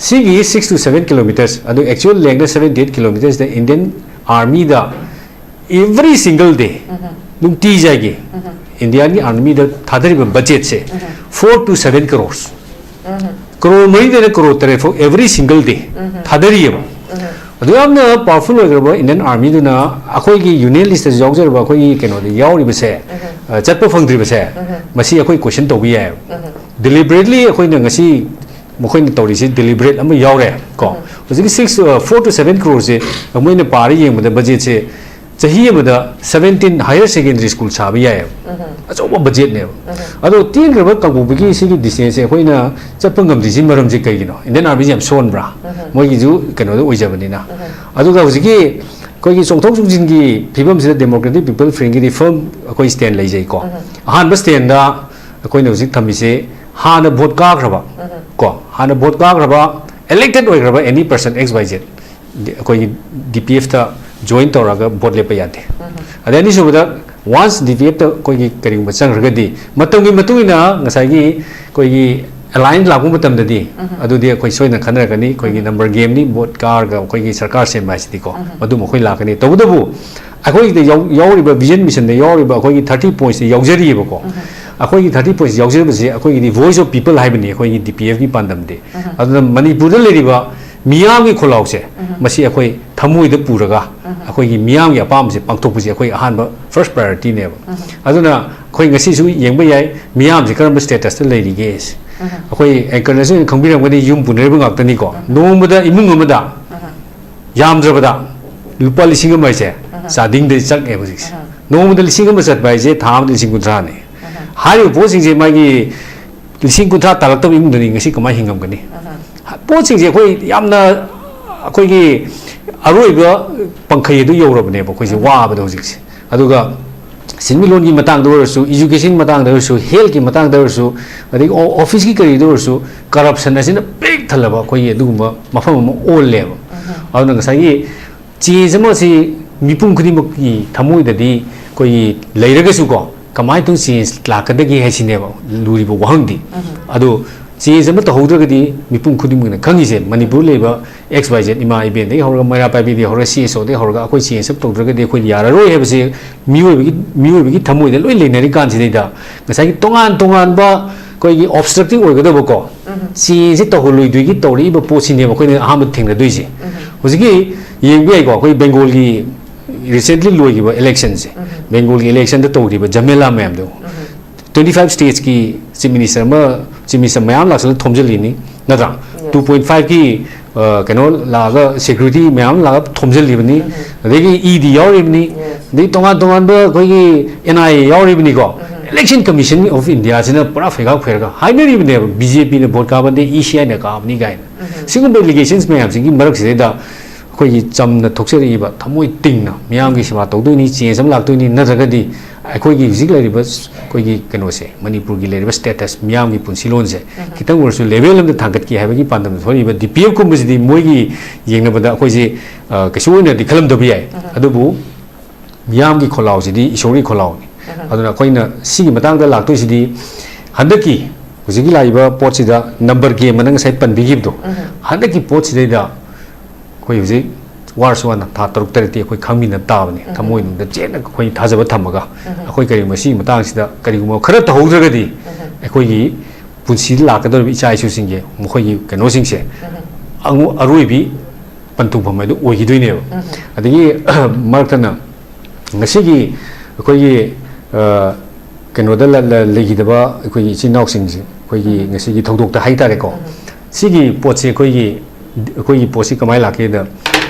ꯁꯤꯒꯤ ꯁꯤꯛꯁ ꯇꯨ ꯁꯕꯦꯟ ꯀꯤꯂꯣꯃꯤꯇꯔꯁ ꯑꯗꯨ ꯑꯦꯛꯆꯨꯋꯦꯜ ꯂꯦꯡꯅ ꯁꯕꯦꯟꯇꯤ ꯑꯩꯠ ꯀꯤꯂꯣꯃꯤꯇꯔꯁꯇ ꯏꯟꯗꯤꯌꯟ ꯑꯥꯔꯃꯤꯗ every single day, ꯅꯨꯡꯇꯤ ꯖꯥꯏꯒꯤ ꯏꯟꯗꯤꯌꯥꯒꯤ ꯑꯥꯔꯃꯤꯗ ꯊꯥꯗꯔꯤꯕ ꯕꯖꯦꯠꯁꯦ four to seven crores, crore ꯃꯔꯤꯗꯩꯅ crore ꯇꯔꯦꯠ ꯐꯥꯎ every single day ꯊꯥꯗꯔꯤꯑꯕ꯫ ꯑꯗꯨ ꯌꯥꯝꯅ ꯄꯥꯋꯔꯐꯨꯜ ꯑꯣꯏꯈ꯭ꯔꯕ ꯏꯟꯗꯤꯌꯟ ꯑꯥꯔꯃꯤꯗꯨꯅ ꯑꯩꯈꯣꯏꯒꯤ ꯌꯨꯅꯤꯌꯟ ꯂꯤꯁꯇꯁꯨ ꯌꯥꯎꯖꯔꯕ ꯑꯩꯈꯣꯏꯒꯤ ꯀꯩꯅꯣꯗ ꯌꯥꯎꯔꯤꯕꯁꯦ, ꯑ, ꯆꯠꯄ ꯐꯪꯗ꯭ꯔꯤꯕꯁꯦ, ꯃꯁꯤ ꯑꯩꯈꯣꯏ ꯀꯣꯏꯁꯟ ꯇꯧꯕ ꯌꯥꯏꯑꯕ꯫ ꯗꯤꯂꯤꯕꯔꯦꯠꯂꯤ ꯑꯩꯈꯣꯏꯅ ꯉꯁꯤ ꯃꯈꯣꯏꯅ ꯇꯧꯔꯤꯁꯤ ꯗꯤꯂꯤꯕꯔꯦꯠ ꯑꯃ ꯌꯥꯎꯔꯦ ꯀꯣ꯫ ꯍꯧꯖꯤꯛꯀꯤ ꯁꯤꯛꯁ, ꯑ, four to seven crore ꯁꯦ ꯃꯣꯏꯅ ꯄꯥꯔ ꯌꯦꯡꯕꯗ ꯕꯖꯦꯠꯁꯦ ꯆꯍꯤ ꯑꯃꯗ ꯁꯕꯦꯟꯇꯤꯟ ꯍꯥꯌꯔ ꯁꯦꯀꯦꯟꯗꯔꯤ ꯁ꯭ꯀꯨꯜ ꯁꯥꯕ ꯌꯥꯏꯑꯕ꯫ ꯑꯆꯧꯕ ꯕꯖꯦꯠꯅꯦꯕ꯫ ꯑꯗꯣ ꯇꯦꯟꯈ꯭ꯔꯕ ꯀꯥꯡꯄꯣꯛꯄꯤꯒꯤ ꯁꯤꯒꯤ ꯗꯤꯁꯇꯦꯟꯁꯁꯦ ꯑꯩꯈꯣꯏꯅ ꯆꯠꯄ ꯉꯝꯗ꯭ꯔꯤꯁꯤ ꯃꯔꯝꯁꯦ ꯀꯩꯒꯤꯅꯣ? ꯏꯟꯗꯤꯌꯟ ꯑꯥꯔꯃꯤꯁꯦ ꯌꯥꯝ ꯁꯣꯟꯕ꯭ꯔꯥ? ꯃꯣꯏꯒꯤꯁꯨ ꯀꯩꯅꯣꯗ ꯑꯣꯏꯖꯕꯅꯤꯅ꯫ ꯑꯗꯨꯒ ꯍꯧꯖꯤꯛꯀꯤ ꯑꯩꯈꯣꯏꯒꯤ ꯆꯣꯡꯊꯣꯛ ꯆꯣꯡꯁꯤꯟꯒꯤ ꯐꯤꯕꯝꯁꯤꯗ Democratic People Front ꯀꯤꯗꯤ ꯐꯔꯝ ꯑꯩꯈꯣꯏ ꯁ꯭ꯇꯦꯟ ꯂꯩꯖꯩꯀꯣ꯫ ꯑꯍꯥꯟꯕ ꯁ꯭ꯇꯦꯟꯗ ꯑꯩꯈꯣꯏꯅ ꯍꯧꯖꯤꯛ ꯊꯝꯃꯤꯁꯦ ꯍꯥꯟꯅ ꯚꯣꯠ ꯀꯥꯈ꯭ꯔꯕ ꯀꯣ, ꯍꯥꯟꯅ ꯚꯣꯠ ꯀꯥꯈ꯭ꯔꯕ, ꯏꯂꯦꯛꯇꯦꯠ ꯑꯣꯏꯈ꯭ꯔꯕ any person X Y Z, D-, ꯑꯩꯈꯣꯏꯒꯤ D P F ꯇ ꯖꯣꯏꯟ ꯇꯧꯔꯒ ꯚꯣꯠ ꯂꯦꯞꯄ ꯌꯥꯗꯦ꯫ ꯑꯗꯩ ꯑꯅꯤꯁꯨꯕꯗ, ꯋꯥꯟꯁ D P F ꯇ ꯑꯩꯈꯣꯏꯒꯤ ꯀꯔꯤꯒꯨꯝꯕ ꯆꯪꯈ꯭ꯔꯒꯗꯤ ꯃꯇꯝꯒꯤ ꯃꯇꯨꯡ ꯏꯟꯅ ꯉꯁꯥꯏꯒꯤ ꯑꯩꯈꯣꯏꯒꯤ ꯑꯦꯂꯥꯏꯟꯁ ꯂꯥꯛꯄ ꯃꯇꯝꯗꯗꯤ ꯑꯗꯨꯗꯤ ꯑꯩꯈꯣꯏ ꯁꯣꯏꯗꯅ ꯈꯟꯅꯔꯛꯀꯅꯤ꯫ ꯑꯩꯈꯣꯏꯒꯤ ꯅꯝꯕꯔ ꯒꯦꯝꯅꯤ, ꯚꯣꯠ ꯀꯥꯔꯒ ꯑꯩꯈꯣꯏꯒꯤ ꯁꯔꯀꯥꯔ ꯁꯦꯝꯕ ꯍꯥꯏꯁꯤꯗꯤꯀꯣ꯫ ꯃꯗꯨꯃ ꯑꯩꯈꯣꯏ ꯂꯥꯛꯀꯅꯤ꯫ ꯇꯧꯕꯇꯕꯨ ꯑꯩꯈꯣꯏꯒꯤꯗ ꯌꯥꯎ-, ꯌꯥꯎꯔꯤꯕ ꯚꯤꯖꯟ ꯃꯤꯁꯟꯗ ꯌꯥꯎꯔꯤꯕ ꯑꯩꯈꯣꯏꯒꯤ ꯊꯥꯔꯇꯤ ꯄꯣꯏꯟꯠꯁꯇ ꯌꯥꯎꯖꯔꯤꯑꯕꯀꯣ꯫ ꯑꯩꯈꯣꯏꯒꯤ ꯊꯥꯔꯇꯤ ꯄꯣꯏꯟꯠꯁ ꯌꯥꯎꯖꯔꯤꯕꯁꯦ ꯑꯩꯈꯣꯏꯒꯤꯗꯤ ꯚꯣꯏꯁ ꯑꯣꯐ ꯄꯤꯄꯜ ꯍꯥꯏꯕꯅꯤ ꯑꯩꯈꯣꯏꯒꯤ ꯗꯤ ꯄꯤ ꯑꯦꯐꯀꯤ ꯄꯥꯟꯗꯝꯗꯤ꯫ ꯑꯗꯨꯅ ꯃꯅꯤꯄꯨꯔꯗ ꯂꯩꯔꯤꯕ ꯃꯤꯌꯥꯝꯒꯤ ꯈꯣꯜꯂꯥꯎꯁꯦ, ꯃꯁꯤ ꯑꯩꯈꯣꯏ ꯊꯃꯣꯏꯗ ꯄꯨꯔꯒ ꯑꯩꯈꯣꯏꯒꯤ ꯃꯤꯌꯥꯝꯒꯤ ꯑꯄꯥꯝꯕꯁꯦ ꯄꯥꯡꯊꯣꯛꯄꯁꯦ ꯑꯩꯈꯣꯏ ꯑꯍꯥꯟꯕ ꯐꯥꯔꯁ ꯄ꯭ꯔꯥꯏꯌꯣꯔꯤꯇꯤꯅꯦꯕ꯫ ꯑꯗꯨꯅ ꯑꯩꯈꯣꯏ ꯉꯁꯤꯁꯨ ꯌꯦꯡꯕ ꯌꯥꯏ, ꯃꯤꯌꯥꯝꯁꯦ ꯀꯔꯝꯕ ꯁ꯭ꯇꯦꯇꯁꯇ ꯂꯩꯔꯤꯒꯦ꯫ ꯑꯩꯈꯣꯏ ꯑꯦꯡꯀꯔꯅꯁꯨ ꯈꯪꯕꯤꯔꯝꯒꯅꯤ, ꯌꯨꯝ ꯄꯨꯅꯔꯤꯕ ꯉꯥꯛꯇꯅꯤꯀꯣ꯫ ꯅꯣꯡꯃꯗ ꯏꯃꯨꯡ ꯑꯃꯗ ꯌꯥꯝꯗ꯭ꯔꯕꯗ ꯂꯨꯄꯥ ꯂꯤꯁꯤꯡ ꯑꯃ ꯍꯥꯏꯁꯦ ꯆꯥꯗꯤꯡꯗ ꯆꯪꯉꯦꯕ ꯍꯧꯖꯤꯛꯁꯦ꯫ ꯅꯣꯡꯃꯗ ꯂꯤꯁꯤꯡ ꯑꯃ ꯆꯠꯄ ꯍꯥꯏꯁꯦ ꯊꯥ ꯑꯃꯗ ꯂꯤꯁꯤꯡ ꯀꯨꯟꯊ꯭ꯔꯥꯅꯤ꯫ ꯍꯥꯏꯔꯤꯕ ꯄꯣꯠꯁꯤꯡꯁꯦ ꯃꯥꯒꯤ ꯂꯤꯁꯤꯡ ꯀꯨꯟꯊ꯭ꯔꯥ ꯇꯥꯜꯂꯛꯇꯕ ꯏꯃꯨꯡꯗꯅꯤ ꯉꯁꯤ ꯀꯃꯥꯏꯅ ꯍꯤꯡꯉꯝꯒꯅꯤ? ꯄꯣꯠꯁꯤꯡꯁꯦ ꯑꯩꯈꯣꯏ ꯌꯥꯝꯅ ꯑꯩꯈꯣꯏꯒꯤ ꯑꯔꯣꯏꯕ ꯄꯪꯈꯩ ꯑꯗꯨ ꯌꯧꯔꯕꯅꯦꯕ ꯑꯩꯈꯣꯏꯁꯦ ꯋꯥꯕꯗ ꯍꯧꯖꯤꯛꯁꯦ꯫ ꯑꯗꯨꯒ ꯁꯤꯟꯃꯤꯠꯂꯣꯟꯒꯤ ꯃꯇꯥꯡꯗ ꯑꯣꯏꯔꯁꯨ, ꯏꯖꯨꯀꯦꯁꯟꯒꯤ ꯃꯇꯥꯡꯗ ꯑꯣꯏꯔꯁꯨ, ꯍꯦꯜꯠꯀꯤ ꯃꯇꯥꯡꯗ ꯑꯣꯏꯔꯁꯨ, ꯑꯗꯒꯤ ꯑꯣ-, ꯑꯣꯐꯤꯁꯀꯤ ꯀꯔꯤꯗ ꯑꯣꯏꯔꯁꯨ ꯀꯔꯞꯁꯟ ꯑꯁꯤꯅ ꯄꯤꯛ ꯊꯜꯂꯕ ꯑꯩꯈꯣꯏꯒꯤ ꯑꯗꯨꯒꯨꯝꯕ ꯃꯐꯝ ꯑꯃ ꯑꯣꯜꯂꯦꯕ꯫ ꯑꯗꯨꯅ ꯉꯁꯥꯏꯒꯤ ꯆꯦꯟꯖ ꯑꯃ ꯑꯁꯤ ꯃꯤꯄꯨꯝ ꯈꯨꯗꯤꯡꯃꯛꯀꯤ ꯊꯃꯣꯏꯗꯗꯤ ꯑꯩꯈꯣꯏꯒꯤ ꯂꯩꯔꯒꯁꯨꯀꯣ, ꯀꯃꯥꯏꯅ ꯇꯧꯅ ꯆꯦꯟꯖ ꯂꯥꯛꯀꯗꯒꯦ ꯍꯥꯏꯁꯤꯅꯦꯕ ꯂꯨꯔꯤꯕ ꯋꯥꯍꯪꯗꯤ꯫ ꯑꯗꯣ ꯆꯦꯟꯖ ꯑꯃ ꯇꯧꯍꯧꯗ꯭ꯔꯒꯗꯤ ꯃꯤꯄꯨꯝ ꯈꯨꯗꯤꯡꯃꯛꯅ ꯈꯪꯉꯤꯁꯦ, ꯃꯅꯤꯄꯨꯔ ꯂꯩꯕ ꯑꯦꯛꯁ ꯋꯥꯏ ꯖꯦꯠ ꯏꯃꯥ ꯏꯕꯦꯟꯗꯒꯤ ꯍꯧꯔꯒ, ꯃꯩꯔꯥ ꯄꯥꯏꯕꯤꯗꯒꯤ ꯍꯧꯔꯒ, ꯁꯤ ꯑꯦꯁ ꯑꯣꯗꯒꯤ ꯍꯧꯔꯒ ꯑꯩꯈꯣꯏ ꯆꯦꯟꯖ ꯑꯃ ꯇꯧꯗ꯭ꯔꯒꯗꯤ ꯑꯩꯈꯣꯏ ꯌꯥꯔꯔꯣꯏ ꯍꯥꯏꯕꯁꯦ ꯃꯤꯑꯣꯏꯕꯒꯤ, ꯃꯤꯑꯣꯏꯕꯒꯤ ꯊꯃꯣꯏꯗ ꯂꯣꯏ ꯂꯩꯅꯔꯤ ꯀꯥꯟꯁꯤꯗꯩꯗ ꯉꯁꯥꯏꯒꯤ ꯇꯣꯉꯥꯟ ꯇꯣꯉꯥꯟꯕ ꯑꯩꯈꯣꯏꯒꯤ ꯑꯣꯕꯁꯇ꯭ꯔꯛꯇꯤꯚ ꯑꯣꯏꯒꯗꯕꯀꯣ ꯆꯦꯟꯖꯁꯦ ꯇꯧꯍꯜꯂꯣꯏꯗꯣꯏꯒꯤ ꯇꯧꯔꯛꯏꯕ ꯄꯣꯠꯁꯤꯅꯦꯕ ꯑꯩꯈꯣꯏꯅ ꯑꯍꯥꯟꯕ ꯊꯦꯡꯅꯗꯣꯏꯁꯦ꯫ ꯍꯧꯖꯤꯛꯀꯤ ꯌꯦꯡꯕ ꯌꯥꯏꯀꯣ, ꯑꯩꯈꯣꯏ ꯕꯦꯡꯒꯣꯜꯒꯤ ꯔꯤꯁꯦꯟꯠꯂꯤ ꯂꯣꯏꯈꯤꯕ ꯏꯂꯦꯛꯁꯟꯁꯦ, ꯕꯦꯡꯒꯣꯜꯒꯤ ꯏꯂꯦꯛꯁꯟꯗ ꯇꯧꯔꯤꯕ ꯖꯃꯦꯂꯥ ꯃꯌꯥꯝꯗꯣ, ꯇ꯭ꯋꯦꯟꯇꯤ ꯐꯥꯏꯚ ꯁ꯭ꯇꯦꯠꯁꯀꯤ ꯆꯤꯐ ꯃꯤꯅꯤꯁꯇꯔ ꯑꯃ, ꯆꯤꯐ ꯃꯤꯅꯤꯁꯇꯔ ꯃꯌꯥꯝ ꯂꯥꯛꯁꯜꯂ ꯊꯣꯝꯖꯤꯜꯂꯤꯅꯤ, ꯅꯠꯇ꯭ꯔꯥ? ꯇꯨ ꯄꯣꯏꯟꯠ ꯐꯥꯏꯚꯀꯤ ꯀꯩꯅꯣ ꯂꯥꯛꯑꯒ, ꯁꯦꯀ꯭ꯌꯨꯔꯤꯇꯤ ꯃꯌꯥꯝ ꯂꯥꯛꯑꯒ ꯊꯣꯝꯖꯤꯜꯂꯤꯕꯅꯤ, ꯑꯗꯒꯤ ꯏ ꯗꯤ ꯌꯥꯎꯔꯤꯕꯅꯤ, ꯑꯗꯩ ꯇꯣꯉꯥꯟ ꯇꯣꯉꯥꯟꯕ ꯑꯩꯈꯣꯏꯒꯤ ꯑꯦꯟ ꯑꯥꯏ ꯑꯦ ꯌꯥꯎꯔꯤꯕꯅꯤꯀꯣ꯫ ꯏꯂꯦꯛꯁꯟ ꯀꯃꯤꯁꯟ ꯑꯣꯐ ꯏꯟꯗꯤꯌꯥꯁꯤꯅ ꯄꯨꯔꯥ ꯐꯩꯒꯥꯛ ꯐꯩꯔꯒ ꯍꯥꯏꯅꯔꯤꯕꯅꯦꯕ, ꯕꯤ ꯖꯦ ꯄꯤꯅ ꯚꯣꯠ ꯀꯥꯕꯗꯤ ꯏ ꯁꯤ ꯑꯥꯏꯅ ꯀꯥꯕꯅꯤ ꯀꯥꯏꯅ꯫ ꯁꯤꯒꯨꯝꯕ ꯑꯦꯂꯤꯒꯦꯁꯟꯁ ꯃꯌꯥꯝꯁꯤꯒꯤ ꯃꯔꯛꯁꯤꯗꯩꯗ ꯑꯩꯈꯣꯏꯒꯤ ꯆꯝꯅ ꯊꯣꯛꯆꯔꯛꯏꯕ ꯊꯃꯣꯏ ꯇꯤꯡꯅ ꯃꯤꯌꯥꯝꯒꯤ ꯁꯦꯕꯥ ꯇꯧꯗꯣꯏꯅꯤ, ꯆꯦꯟꯖ ꯑꯃ ꯂꯥꯛꯇꯣꯏꯅꯤ, ꯅꯠꯇ꯭ꯔꯒꯗꯤ ꯑꯩꯈꯣꯏꯒꯤ ꯍꯧꯖꯤꯛ ꯂꯩꯔꯤꯕ ꯑꯩꯈꯣꯏꯒꯤ ꯀꯩꯅꯣꯁꯦ, ꯃꯅꯤꯄꯨꯔꯒꯤ ꯂꯩꯔꯤꯕ ꯁ꯭ꯇꯦꯇꯁ, ꯃꯤꯌꯥꯝꯒꯤ ꯄꯨꯟꯁꯤꯂꯣꯟꯁꯦ ꯈꯤꯇꯪ ꯑꯣꯏꯔꯁꯨ ꯂꯦꯚꯦꯜ ꯑꯃꯗ ꯊꯥꯡꯒꯠꯀꯦ ꯍꯥꯏꯕꯒꯤ ꯄꯥꯟꯗꯝꯗ ꯊꯣꯛꯂꯛꯏꯕ ꯗꯤ ꯄꯤ ꯑꯦꯐ ꯀꯨꯝꯕꯁꯤꯗꯤ ꯃꯣꯏꯒꯤ ꯌꯦꯡꯅꯕꯗ ꯑꯩꯈꯣꯏꯁꯦ, ꯑ, ꯀꯩꯁꯨ ꯑꯣꯏꯅꯗꯤ ꯈꯜꯂꯝꯗꯕ ꯌꯥꯏ꯫ ꯑꯗꯨꯕꯨ ꯃꯤꯌꯥꯝꯒꯤ ꯈꯣꯜꯂꯥꯎꯁꯤꯗꯤ ꯏꯁꯣꯔꯒꯤ ꯈꯣꯜꯂꯥꯎꯅꯤ꯫ ꯑꯗꯨꯅ ꯑꯩꯈꯣꯏꯅ ꯁꯤꯒꯤ ꯃꯇꯥꯡꯗ ꯂꯥꯛꯇꯣꯏꯁꯤꯗꯤ ꯍꯟꯗꯛꯀꯤ ꯍꯧꯖꯤꯛꯀꯤ ꯂꯥꯛꯏꯕ ꯄꯣꯠꯁꯤꯗ ꯅꯝꯕꯔ ꯒꯦꯝ ꯑꯅ ꯉꯁꯥꯏ ꯄꯟꯕꯤꯈꯤꯕꯗꯣ, ꯎꯝ꯫ ꯍꯟꯗꯛꯀꯤ ꯄꯣꯠꯁꯤꯗꯩꯗ ꯑꯩꯈꯣꯏ ꯍꯧꯖꯤꯛ ꯋꯥꯔꯁꯨ ꯋꯥꯅ ꯊꯥ ꯇꯔꯨꯛ ꯇꯔꯦꯠꯇꯤ ꯑꯩꯈꯣꯏ ꯈꯪꯃꯤꯟꯅꯕ ꯇꯥꯕꯅꯤ꯫ ꯎꯝ꯫ ꯊꯃꯣꯏꯅꯨꯡꯗ ꯆꯦꯠꯅ ꯑꯩꯈꯣꯏ ꯊꯥꯖꯕ ꯊꯝꯃꯒ, ꯎꯝ꯫ ꯑꯩꯈꯣꯏ ꯀꯔꯤꯒꯨꯝꯕ ꯁꯤꯒꯤ ꯃꯇꯥꯡꯁꯤꯗ ꯀꯔꯤꯒꯨꯝꯕ ꯈꯔ ꯇꯧꯍꯧꯗ꯭ꯔꯒꯗꯤ, ꯎꯝ꯫ ꯑꯩꯈꯣꯏꯒꯤ ꯄꯨꯟꯁꯤꯗ ꯂꯥꯛꯀꯗꯧꯔꯤꯕ ꯏꯆꯥ ꯏꯁꯨꯁꯤꯡꯒꯤ ꯃꯈꯣꯏꯒꯤ ꯀꯩꯅꯣꯁꯤꯡꯁꯦ, ꯎꯝ꯫ ꯑꯉꯨ-, ꯑꯔꯣꯏꯕꯤ ꯄꯟꯊꯨꯡꯐꯝ ꯍꯥꯏꯗꯣ ꯑꯣꯏꯈꯤꯗꯣꯏꯅꯦꯕ꯫ ꯎꯝ꯫ ꯑꯗꯒꯤ ꯃꯔꯛꯇꯅ ꯉꯁꯤꯒꯤ ꯑꯩꯈꯣꯏꯒꯤ, ꯑ, ꯀꯩꯅꯣꯗ ꯂ-, ꯂ-, ꯂꯩꯈꯤꯗꯕ ꯑꯩꯈꯣꯏꯒꯤ ꯏꯆꯤꯟ ꯏꯅꯥꯎꯁꯤꯡꯁꯦ, ꯑꯩꯈꯣꯏꯒꯤ ꯎꯝ꯫ ꯉꯁꯤꯒꯤ ꯊꯧꯗꯣꯛꯇ ꯍꯥꯏꯇꯥꯔꯦꯀꯣ, ꯎꯝ꯫ ꯁꯤꯒꯤ ꯄꯣꯠꯁꯦ ꯑꯩꯈꯣꯏꯒꯤ, ꯑꯩꯈꯣꯏꯒꯤ ꯄꯣꯠꯁꯤ ꯀꯃꯥꯏꯅ ꯂꯥꯛꯀꯦꯗ,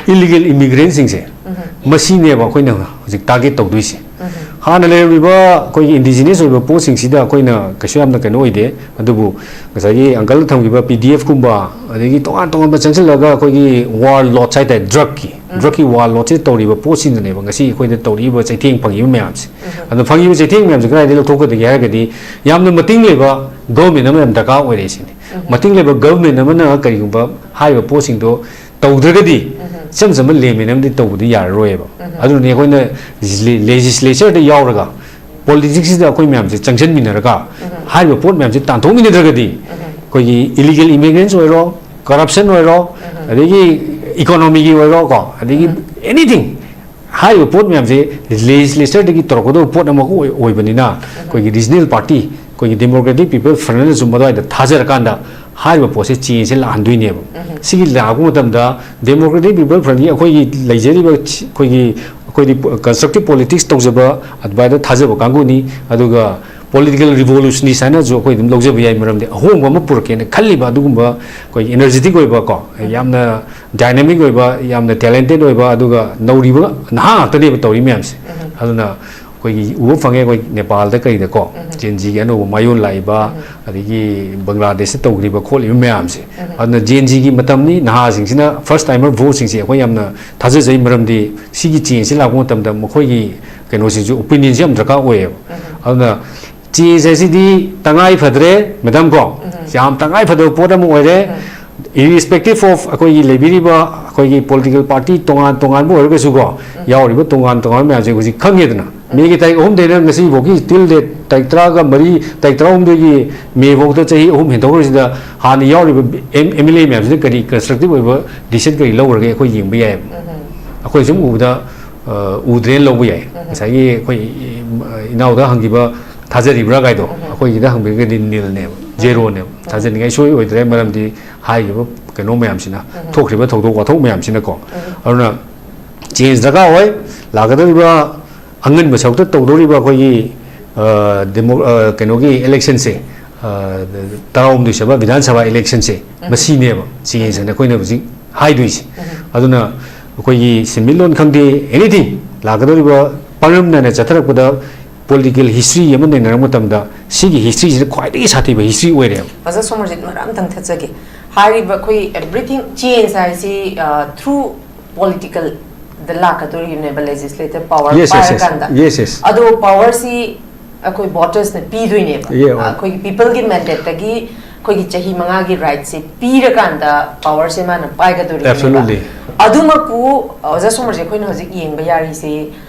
ꯏꯂꯤꯒꯦꯜ ꯏꯃꯤꯒ꯭ꯔꯦꯟꯁꯤꯡꯁꯦ, ꯎꯝ꯫ ꯃꯁꯤꯅꯦꯕ ꯑꯩꯈꯣꯏꯅ ꯍꯧꯖꯤꯛ ꯇꯥꯔꯒꯦꯠ ꯇꯧꯗꯣꯏꯁꯦ꯫ ꯎꯝ꯫ ꯍꯥꯟꯅ ꯂꯩꯔꯝꯃꯤꯕ ꯑꯩꯈꯣꯏꯒꯤ ꯏꯟꯗꯤꯖꯤꯅꯁ ꯑꯣꯏꯕ ꯄꯣꯠꯁꯤꯡꯁꯤꯗ ꯑꯩꯈꯣꯏꯅ ꯀꯩꯁꯨ ꯌꯥꯝꯅ ꯀꯩꯅꯣ ꯑꯣꯏꯗꯦ, ꯑꯗꯨꯕꯨ ꯉꯁꯥꯏꯒꯤ ꯑꯪꯀꯜꯅ ꯊꯝꯈꯤꯕ ꯄꯤ ꯗꯤ ꯑꯦꯐ ꯀꯨꯝꯕ, ꯑꯗꯒꯤ ꯇꯣꯉꯥꯟ ꯇꯣꯉꯥꯟꯕ ꯆꯪꯁꯤꯜꯂꯒ ꯑꯩꯈꯣꯏꯒꯤ ꯋꯥꯔ ꯂꯣꯠꯁ ꯍꯥꯏꯇꯥꯔꯦ, ꯗ꯭ꯔꯛꯀꯤ, ꯎꯝ꯫ ꯗ꯭ꯔꯛꯀꯤ ꯋꯥꯔ ꯂꯣꯠꯁꯦ ꯇꯧꯔꯤꯕ ꯄꯣꯠꯁꯤꯡꯗꯨꯅꯦꯕ ꯉꯁꯤ ꯑꯩꯈꯣꯏꯗ ꯇꯧꯔꯛꯏꯕ ꯆꯩꯊꯦꯡ ꯐꯪꯉꯤꯕ ꯃꯌꯥꯝꯁꯦ꯫ ꯎꯝ꯫ ꯑꯗꯣ ꯐꯪꯉꯤꯕ ꯆꯩꯊꯦꯡ ꯃꯌꯥꯝꯁꯦ ꯀꯗꯥꯏꯗꯒꯤ ꯂꯧꯊꯣꯛꯀꯗꯒꯦ ꯍꯥꯏꯔꯒꯗꯤ, ꯌꯥꯝꯅ ꯃꯇꯤꯡ ꯂꯩꯕ ꯒꯚꯔꯟꯃꯦꯟ ꯑꯃ ꯌꯥꯝ ꯗꯔꯀꯥꯔ ꯑꯣꯏꯔꯦ ꯁꯤꯅꯤ꯫ ꯎꯝ꯫ ꯃꯇꯤꯡ ꯂꯩꯕ ꯒꯚꯔꯟꯃꯦꯟ ꯑꯃꯅ ꯀꯔꯤꯒꯨꯝꯕ ꯍꯥꯏꯔꯤꯕ ꯄꯣꯠꯁꯤꯡꯗꯣ ꯇꯧꯗ꯭ꯔꯒꯗꯤ, ꯎꯝ꯫ ꯏꯆꯝ ꯆꯝꯕ ꯂꯦꯟꯃꯦꯟ ꯑꯃꯗꯤ ꯇꯧꯕꯗꯤ ꯌꯥꯔꯔꯣꯏꯕ꯫ ꯎꯝ꯫ ꯑꯗꯨꯅꯅꯦ ꯑꯩꯈꯣꯏꯅ ꯂꯦ-, ꯂꯦꯖꯤꯁꯂꯦꯆꯔꯗ ꯌꯥꯎꯔꯒ, ꯄꯣꯂꯤꯇꯤꯛꯁꯁꯤꯗ ꯑꯩꯈꯣꯏ ꯃꯌꯥꯝꯁꯦ ꯆꯪꯁꯤꯟꯃꯤꯟꯅꯔꯒ, ꯎꯝ꯫ ꯍꯥꯏꯔꯤꯕ ꯄꯣꯠ ꯃꯌꯥꯝꯁꯦ ꯇꯥꯟꯊꯣꯛꯃꯤꯟꯅꯗ꯭ꯔꯒꯗꯤ, ꯎꯝ꯫ ꯑꯩꯈꯣꯏꯒꯤ ꯏꯂꯤꯒꯦꯜ ꯏꯃꯤꯒ꯭ꯔꯦꯟꯁ ꯑꯣꯏꯔꯣ, ꯀꯔꯞꯁꯟ ꯑꯣꯏꯔꯣ, ꯎꯝ꯫ ꯑꯗꯒꯤ ꯏꯀꯣꯅꯣꯃꯤꯒꯤ ꯑꯣꯏꯔꯣ ꯀꯣ, ꯑꯗꯒꯤ ꯎꯝ꯫ ꯑꯦꯅꯤꯊꯤꯡ, ꯍꯥꯏꯔꯤꯕ ꯄꯣꯠ ꯃꯌꯥꯝꯁꯦ ꯂꯦꯖꯤꯁꯂꯦꯆꯔꯗꯒꯤ ꯇꯧꯔꯛꯀꯗꯧꯕ ꯄꯣꯠ ꯑꯃꯈꯛ ꯑꯣꯏ-, ꯑꯣꯏꯕꯅꯤꯅ, ꯎꯝ꯫ ꯑꯩꯈꯣꯏꯒꯤ ꯔꯤꯖꯅꯦꯜ ꯄꯥꯔꯇꯤ, ꯑꯩꯈꯣꯏꯒꯤ ꯗꯦꯃꯣꯀ꯭ꯔꯦꯇꯤꯛ ꯄꯤꯄꯜ ꯐ꯭ꯔꯟꯠꯅꯁꯨ ꯃꯗꯨꯋꯥꯏꯗ ꯊꯥꯖꯔꯀꯥꯟꯗ ꯍꯥꯏꯔꯤꯕ ꯄꯣꯠꯁꯦ ꯆꯦꯟꯖꯁꯦ ꯂꯥꯛꯍꯟꯗꯣꯏꯅꯦꯕ꯫ ꯎꯝ꯫ ꯁꯤꯒꯤ ꯂꯥꯛꯄ ꯃꯇꯝꯗ ꯗꯦꯃꯣꯀ꯭ꯔꯦꯇꯤꯛ ꯄꯤꯄꯜ ꯐ꯭ꯔꯟꯠꯀꯤ ꯑꯩꯈꯣꯏꯒꯤ ꯂꯩꯖꯔꯤꯕ ꯁꯤ-, ꯑꯩꯈꯣꯏꯒꯤ, ꯑꯩꯈꯣꯏꯗꯤ ꯀꯟꯁꯇ꯭ꯔꯛꯇꯤꯞ ꯄꯣꯂꯤꯇꯤꯛꯁ ꯇꯧꯖꯕ, ꯑꯗꯨꯃꯥꯏꯅ ꯊꯥꯖꯕ ꯀꯥꯡꯕꯨꯅꯤ꯫ ꯑꯗꯨꯒ ꯄꯣꯂꯤꯇꯤꯀꯦꯜ ꯔꯤꯚꯣꯂꯨꯁꯅꯤꯁ ꯍꯥꯏꯅꯁꯨ ꯑꯩꯈꯣꯏ ꯑꯗꯨꯝ ꯂꯧꯖꯕ ꯌꯥꯏ, ꯃꯔꯝꯗꯤ ꯑꯍꯣꯡꯕ ꯑꯃ ꯄꯨꯔꯛꯀꯦꯅ ꯈꯜꯂꯤꯕ ꯑꯗꯨꯒꯨꯝꯕ ꯑꯩꯈꯣꯏꯒꯤ ꯏꯅꯔꯖꯦꯇꯤꯛ ꯑꯣꯏꯕ ꯀꯣ, ꯎꯝ꯫ ꯌꯥꯝꯅ ꯗꯥꯏꯅꯥꯃꯤꯛ ꯑꯣꯏꯕ, ꯌꯥꯝꯅ ꯇꯦꯂꯦꯟꯇꯦꯠ ꯑꯣꯏꯕ, ꯑꯗꯨꯒ ꯅꯧꯔꯤꯕ ꯅꯍꯥ ꯉꯥꯛꯇꯅꯦꯕ ꯇꯧꯔꯤ ꯃꯌꯥꯝꯁꯦ꯫ ꯎꯝ꯫ ꯑꯗꯨꯅ ꯑꯩꯈꯣꯏꯒꯤ ꯎꯕ ꯐꯪꯉꯦ, ꯑꯩꯈꯣꯏ ꯅꯦꯄꯥꯜꯗ ꯀꯩꯗꯀꯣ, ꯎꯝ꯫ ꯖꯦꯟ ꯖꯤꯒꯤ ꯑꯅꯧꯕ ꯃꯌꯣꯟ ꯂꯥꯛꯏꯕ, ꯎꯝ꯫ ꯑꯗꯒꯤ ꯕꯪꯒ꯭ꯂꯥꯗꯦꯁꯇ ꯇꯧꯈ꯭ꯔꯤꯕ ꯈꯣꯠꯂꯤꯕ ꯃꯌꯥꯝꯁꯦ꯫ ꯎꯝ꯫ ꯑꯗꯨꯅ ꯖꯦꯟ ꯖꯤꯒꯤ ꯃꯇꯝꯅꯤ, ꯅꯍꯥꯁꯤꯡꯁꯤꯅ, ꯐꯥꯔꯁ ꯇꯥꯏꯃꯔ ꯚꯣꯠꯁꯤꯡꯁꯦ ꯑꯩꯈꯣꯏ ꯌꯥꯝꯅ ꯊꯥꯖꯖꯩ, ꯃꯔꯝꯗꯤ ꯁꯤꯒꯤ ꯆꯦꯟꯖꯁꯤ ꯂꯥꯛꯄ ꯃꯇꯝꯗ ꯃꯈꯣꯏꯒꯤ ꯀꯩꯅꯣꯁꯤꯁꯨ, ꯑꯣꯄꯤꯅꯤꯌꯟꯁꯤ ꯌꯥꯝ ꯗꯔꯀꯥꯔ ꯑꯣꯏꯌꯦꯕ꯫ ꯎꯝ꯫ ꯑꯗꯨꯅ ꯆꯦꯟꯖ ꯍꯥꯏꯁꯤꯗꯤ ꯇꯉꯥꯏ ꯐꯗ꯭ꯔꯦ, ꯃꯦꯗꯥꯝ ꯀꯣ, ꯎꯝ꯫ ꯌꯥꯝ ꯇꯉꯥꯏ ꯐꯗꯕ ꯄꯣꯠ ꯑꯃ ꯑꯣꯏꯔꯦ꯫ ꯎꯝ꯫ Irrespective of ꯑꯩꯈꯣꯏꯒꯤ ꯂꯩꯕꯤꯔꯤꯕ ꯑꯩꯈꯣꯏꯒꯤ political party ꯇꯣꯉꯥꯟ ꯇꯣꯉꯥꯟꯕ ꯑꯣꯏꯔꯒꯁꯨꯀꯣ, ꯌꯥꯎꯔꯤꯕ ꯇꯣꯉꯥꯟ ꯇꯣꯉꯥꯟꯕ ꯃꯌꯥꯝꯁꯦ ꯍꯧꯖꯤꯛ ꯈꯪꯉꯦꯗꯅ꯫ ꯃꯦꯒꯤ ꯇꯥꯔꯤꯛ ꯑꯍꯨꯝꯗꯩꯅ ꯉꯁꯤꯐꯥꯎꯒꯤ till date ꯇꯥꯔꯤꯛ ꯇꯔꯥꯒ ꯃꯔꯤ, ꯇꯥꯔꯤꯛ ꯇꯔꯥꯍꯨꯝꯗꯣꯏꯒꯤ ꯃꯦ ꯐꯥꯎꯗ ꯆꯍꯤ ꯑꯍꯨꯝ ꯍꯦꯟꯗꯣꯛꯈ꯭ꯔꯤꯁꯤꯗ ꯍꯥꯟꯅ ꯌꯥꯎꯔꯤꯕ ꯑꯦꯝ ꯑꯦꯜ ꯑꯦ ꯃꯌꯥꯝꯁꯤꯅ ꯀꯔꯤ constructive ꯑꯣꯏꯕ decision ꯀꯔꯤ ꯂꯧꯈ꯭ꯔꯒꯦ ꯑꯩꯈꯣꯏ ꯌꯦꯡꯕ ꯌꯥꯏꯌꯦꯕ꯫ ꯑꯩꯈꯣꯏ ꯁꯨꯝ ꯎꯕꯗ, ꯑ, ꯎꯗ꯭ꯔꯦꯅ ꯂꯧꯕ ꯌꯥꯏ꯫ ꯉꯁꯥꯏꯒꯤ ꯑꯩꯈꯣꯏ ꯏ-, ꯏ-, ꯏꯅꯥꯎꯗ ꯍꯪꯈꯤꯕ ꯊꯥꯖꯔꯤꯕ꯭ꯔꯥ ꯀꯥꯏꯗꯣ, ꯑꯩꯈꯣꯏꯒꯤꯗ ꯍꯪꯕꯤꯔꯒꯗꯤ ꯅꯤꯜꯅꯦꯕ, ꯖꯦꯔꯣꯅꯦꯕ꯫ ꯊꯥꯖꯅꯤꯡꯉꯥꯏ ꯁꯣꯏ ꯑꯣꯏꯗ꯭ꯔꯦ, ꯃꯔꯝꯗꯤ ꯍꯥꯏꯔꯤꯕ ꯀꯩꯅꯣ ꯃꯌꯥꯝꯁꯤꯅ, ꯊꯣꯛꯈ꯭ꯔꯤꯕ ꯊꯧꯗꯣꯛ ꯋꯥꯊꯣꯛ ꯃꯌꯥꯝꯁꯤꯅꯀꯣ꯫ ꯑꯗꯨꯅ change ꯗꯔꯀꯥꯔ ꯑꯣꯏ꯫ ꯂꯥꯛꯀꯗꯧꯔꯤꯕ ꯑꯉꯟꯕ ꯁꯔꯨꯛꯇ ꯇꯧꯗꯧꯔꯤꯕ ꯑꯩꯈꯣꯏꯒꯤ, ꯑ, demo-, ꯑ, ꯀꯩꯅꯣꯒꯤ election ꯁꯦ, ꯑ, ꯇꯔꯥꯍꯨꯝꯗꯣꯏ ꯁꯨꯕ ꯕꯤꯙꯥꯟ ꯁꯚꯥ election ꯁꯦ, ꯃꯁꯤꯅꯦꯕ change ꯍꯥꯏꯅ ꯑꯩꯈꯣꯏꯅ ꯍꯧꯖꯤꯛ ꯍꯥꯏꯗꯣꯏꯁꯦ꯫ ꯑꯗꯨꯅ ꯑꯩꯈꯣꯏꯒꯤ ꯁꯦꯟꯃꯤꯠꯂꯣꯟ ꯈꯪꯗꯦ, anything, ꯂꯥꯛꯀꯗꯧꯔꯤꯕ ꯄꯥꯡꯂꯝ ꯅꯥꯏꯅ ꯆꯠꯊꯔꯛꯄꯗ political history ꯑꯃ ꯅꯩꯅꯔꯛꯄ ꯃꯇꯝꯗ ꯁꯤꯒꯤ history ꯁꯤꯅ ꯈ꯭ꯋꯥꯏꯗꯒꯤ ꯁꯥꯊꯤꯕ history ꯑꯣꯏꯔꯦꯕ꯫ ꯑꯣꯖꯥ ꯁꯣꯃꯔꯖꯤꯠ, ꯃꯔꯛ ꯑꯝꯇꯪ ꯊꯠꯆꯒꯦ꯫ ꯍꯥꯏꯔꯤꯕ ꯑꯩꯈꯣꯏ everything change ꯍꯥꯏꯁꯤ, ꯑ, through political ꯗ ꯂꯥꯛꯀꯗꯣꯔꯤꯕꯅꯦꯕ, legislative power Yes, yes, yes. ꯄꯥꯏꯔꯀꯥꯟꯗ꯫ Yes, yes. ꯑꯗꯣ power ꯁꯤ ꯑꯩꯈꯣꯏ voters ꯅ ꯄꯤꯗꯣꯏꯅꯦꯕ꯫ Yeah, right. ꯑꯩꯈꯣꯏꯒꯤ people ꯒꯤ mandate ꯇꯒꯤ ꯑꯩꯈꯣꯏꯒꯤ ꯆꯍꯤ ꯃꯉꯥꯒꯤ right ꯁꯦ ꯄꯤꯔꯀꯥꯟꯗ power ꯁꯦ ꯃꯥꯅ ꯄꯥꯏꯒꯗꯣꯔꯤꯕꯅꯦꯕ꯫ Absolutely. ꯑꯗꯨꯃꯛꯄꯨ, ꯑꯣꯖꯥ ꯁꯣꯃꯔꯖꯤꯠ, ꯑꯩꯈꯣꯏꯅ ꯍꯧꯖꯤꯛ ꯌꯦꯡꯕ ꯌꯥꯔꯤꯁꯦ,